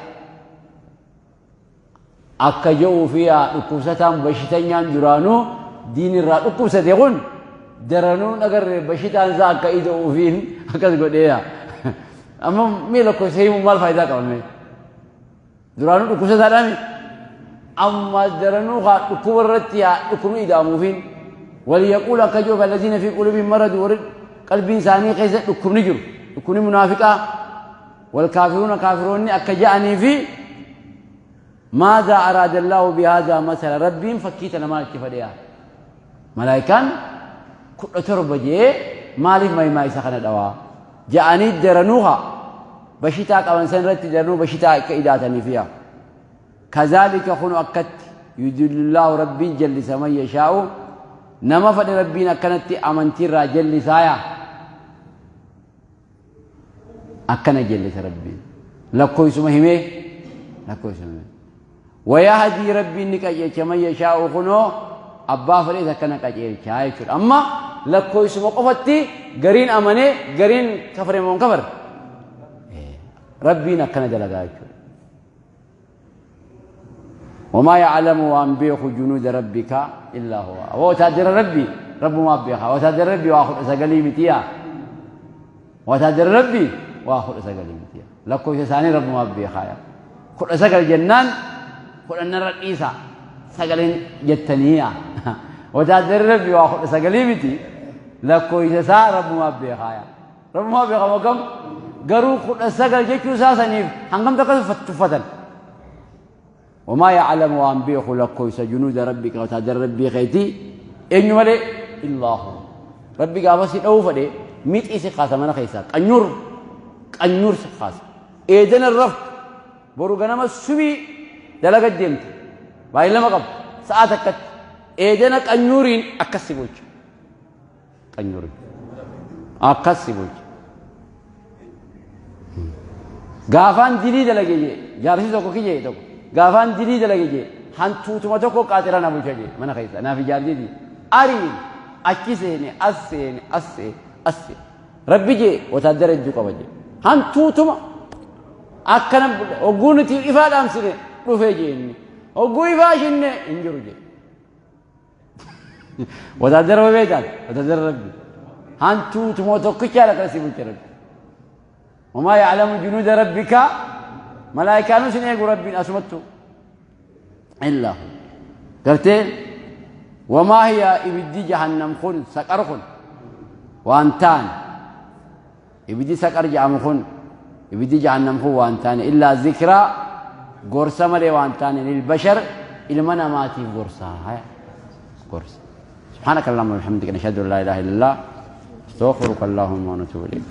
akka jedhuu fi dhukkubsataan bashitanyaan duraanuu diinirraa dhukkubsate kun daranuun agarre bashitaan isaa akka ida'uufiin akkas godheeya. Amma mee lakkoofsa himuun maal faayidaa qaba mee? Duraanuu dhukkubsataadhaami. Amma daranuu haa dhukkuba irratti haa dhukkubni ida'amuufiin waliyaquul akka jedhu allaziina fi quluubiin maradu warri qalbiin isaanii keessa dhukkubni jiru dhukkubni munaafiqaa wal kaafiruuna kaafiroonni akka ja'anii fi ماذا أراد الله بهذا مثلا ربي فكيت أنا مالك فديا ملائكان كل تربة جي مالك ما يسخن الدواء جاءني درنوها بشتاك أو إنسان رت درنو بشتاك إداتني فيها كذلك خن أكت يدل الله ربي جل من يشاء نما فد ربنا كانت أمنتي راجل سايا أكن جل ربي لكوي سمهمه لكوي سمهمه ويهدي ربي إنك من يشاء خنو أبا فريد كان قجيل أما لكوي سمو قفتي قرين أمني قرين كفر من كفر ربي نكنا دلقا وما يعلم وأن بيخ جنود ربك إلا هو وتادر ربي رب ما بيخ وتادر ربي وآخر سقلي متيا وتادر ربي وآخر سقلي متيا لكوي ساني رب ما بيخ كل سقل جنان كل الرئيسة سقلين جتنيا وتادر ربي وآخر سقلي متي لكوي سا رب ما بيخ رب ما بيخ وكم قرو كل سقل جتشو ساسنيف هنقم تقص فتن وما يعلم وأن بيخ لكويس جنود ربك وتادر ربي خيتي إن ولي إلا هو ربي قابس الأوفر ميت إيسي خاصة من خيسا قنور قنور خاصة إذن الرفض بروغنا ما سوي دلقة ديمت باين لما قب ساعتك إذن قنورين أكسبوج قنورين أكسبوج غافان دلي دلقة جارسي توكو كي توكو غافان دلي دلقة جي هنتوتما توكو قاتلنا أبو شجي من خيسا نافي جاردي دي أرين أكيسيني أسيني أسي أسي ربي جي وتدرج جوكا بجي هنتوتما أكنا أقولنتي إفاد أمسني رفي جيني أقول إفاشني إنجرو جي وتدرج بيتان وتدرج ربي هنتوتما توكو كلا كرسي بوجه وما يعلم جنود ربك ملائكة نسن يقول ربي أسمته إلا هو قلتين وما هي إبدي جهنم خن سقر خن وأنتان إبدي سقر جهنم خن إبدي جهنم خن وأنتان إلا ذكرى قرصة ملي وأنتان للبشر إلمنا ماتي قرصة هاي قرصة. سبحانك اللهم وبحمدك نشهد أن لا إله إلا الله استغفرك اللهم ونتوب إليك.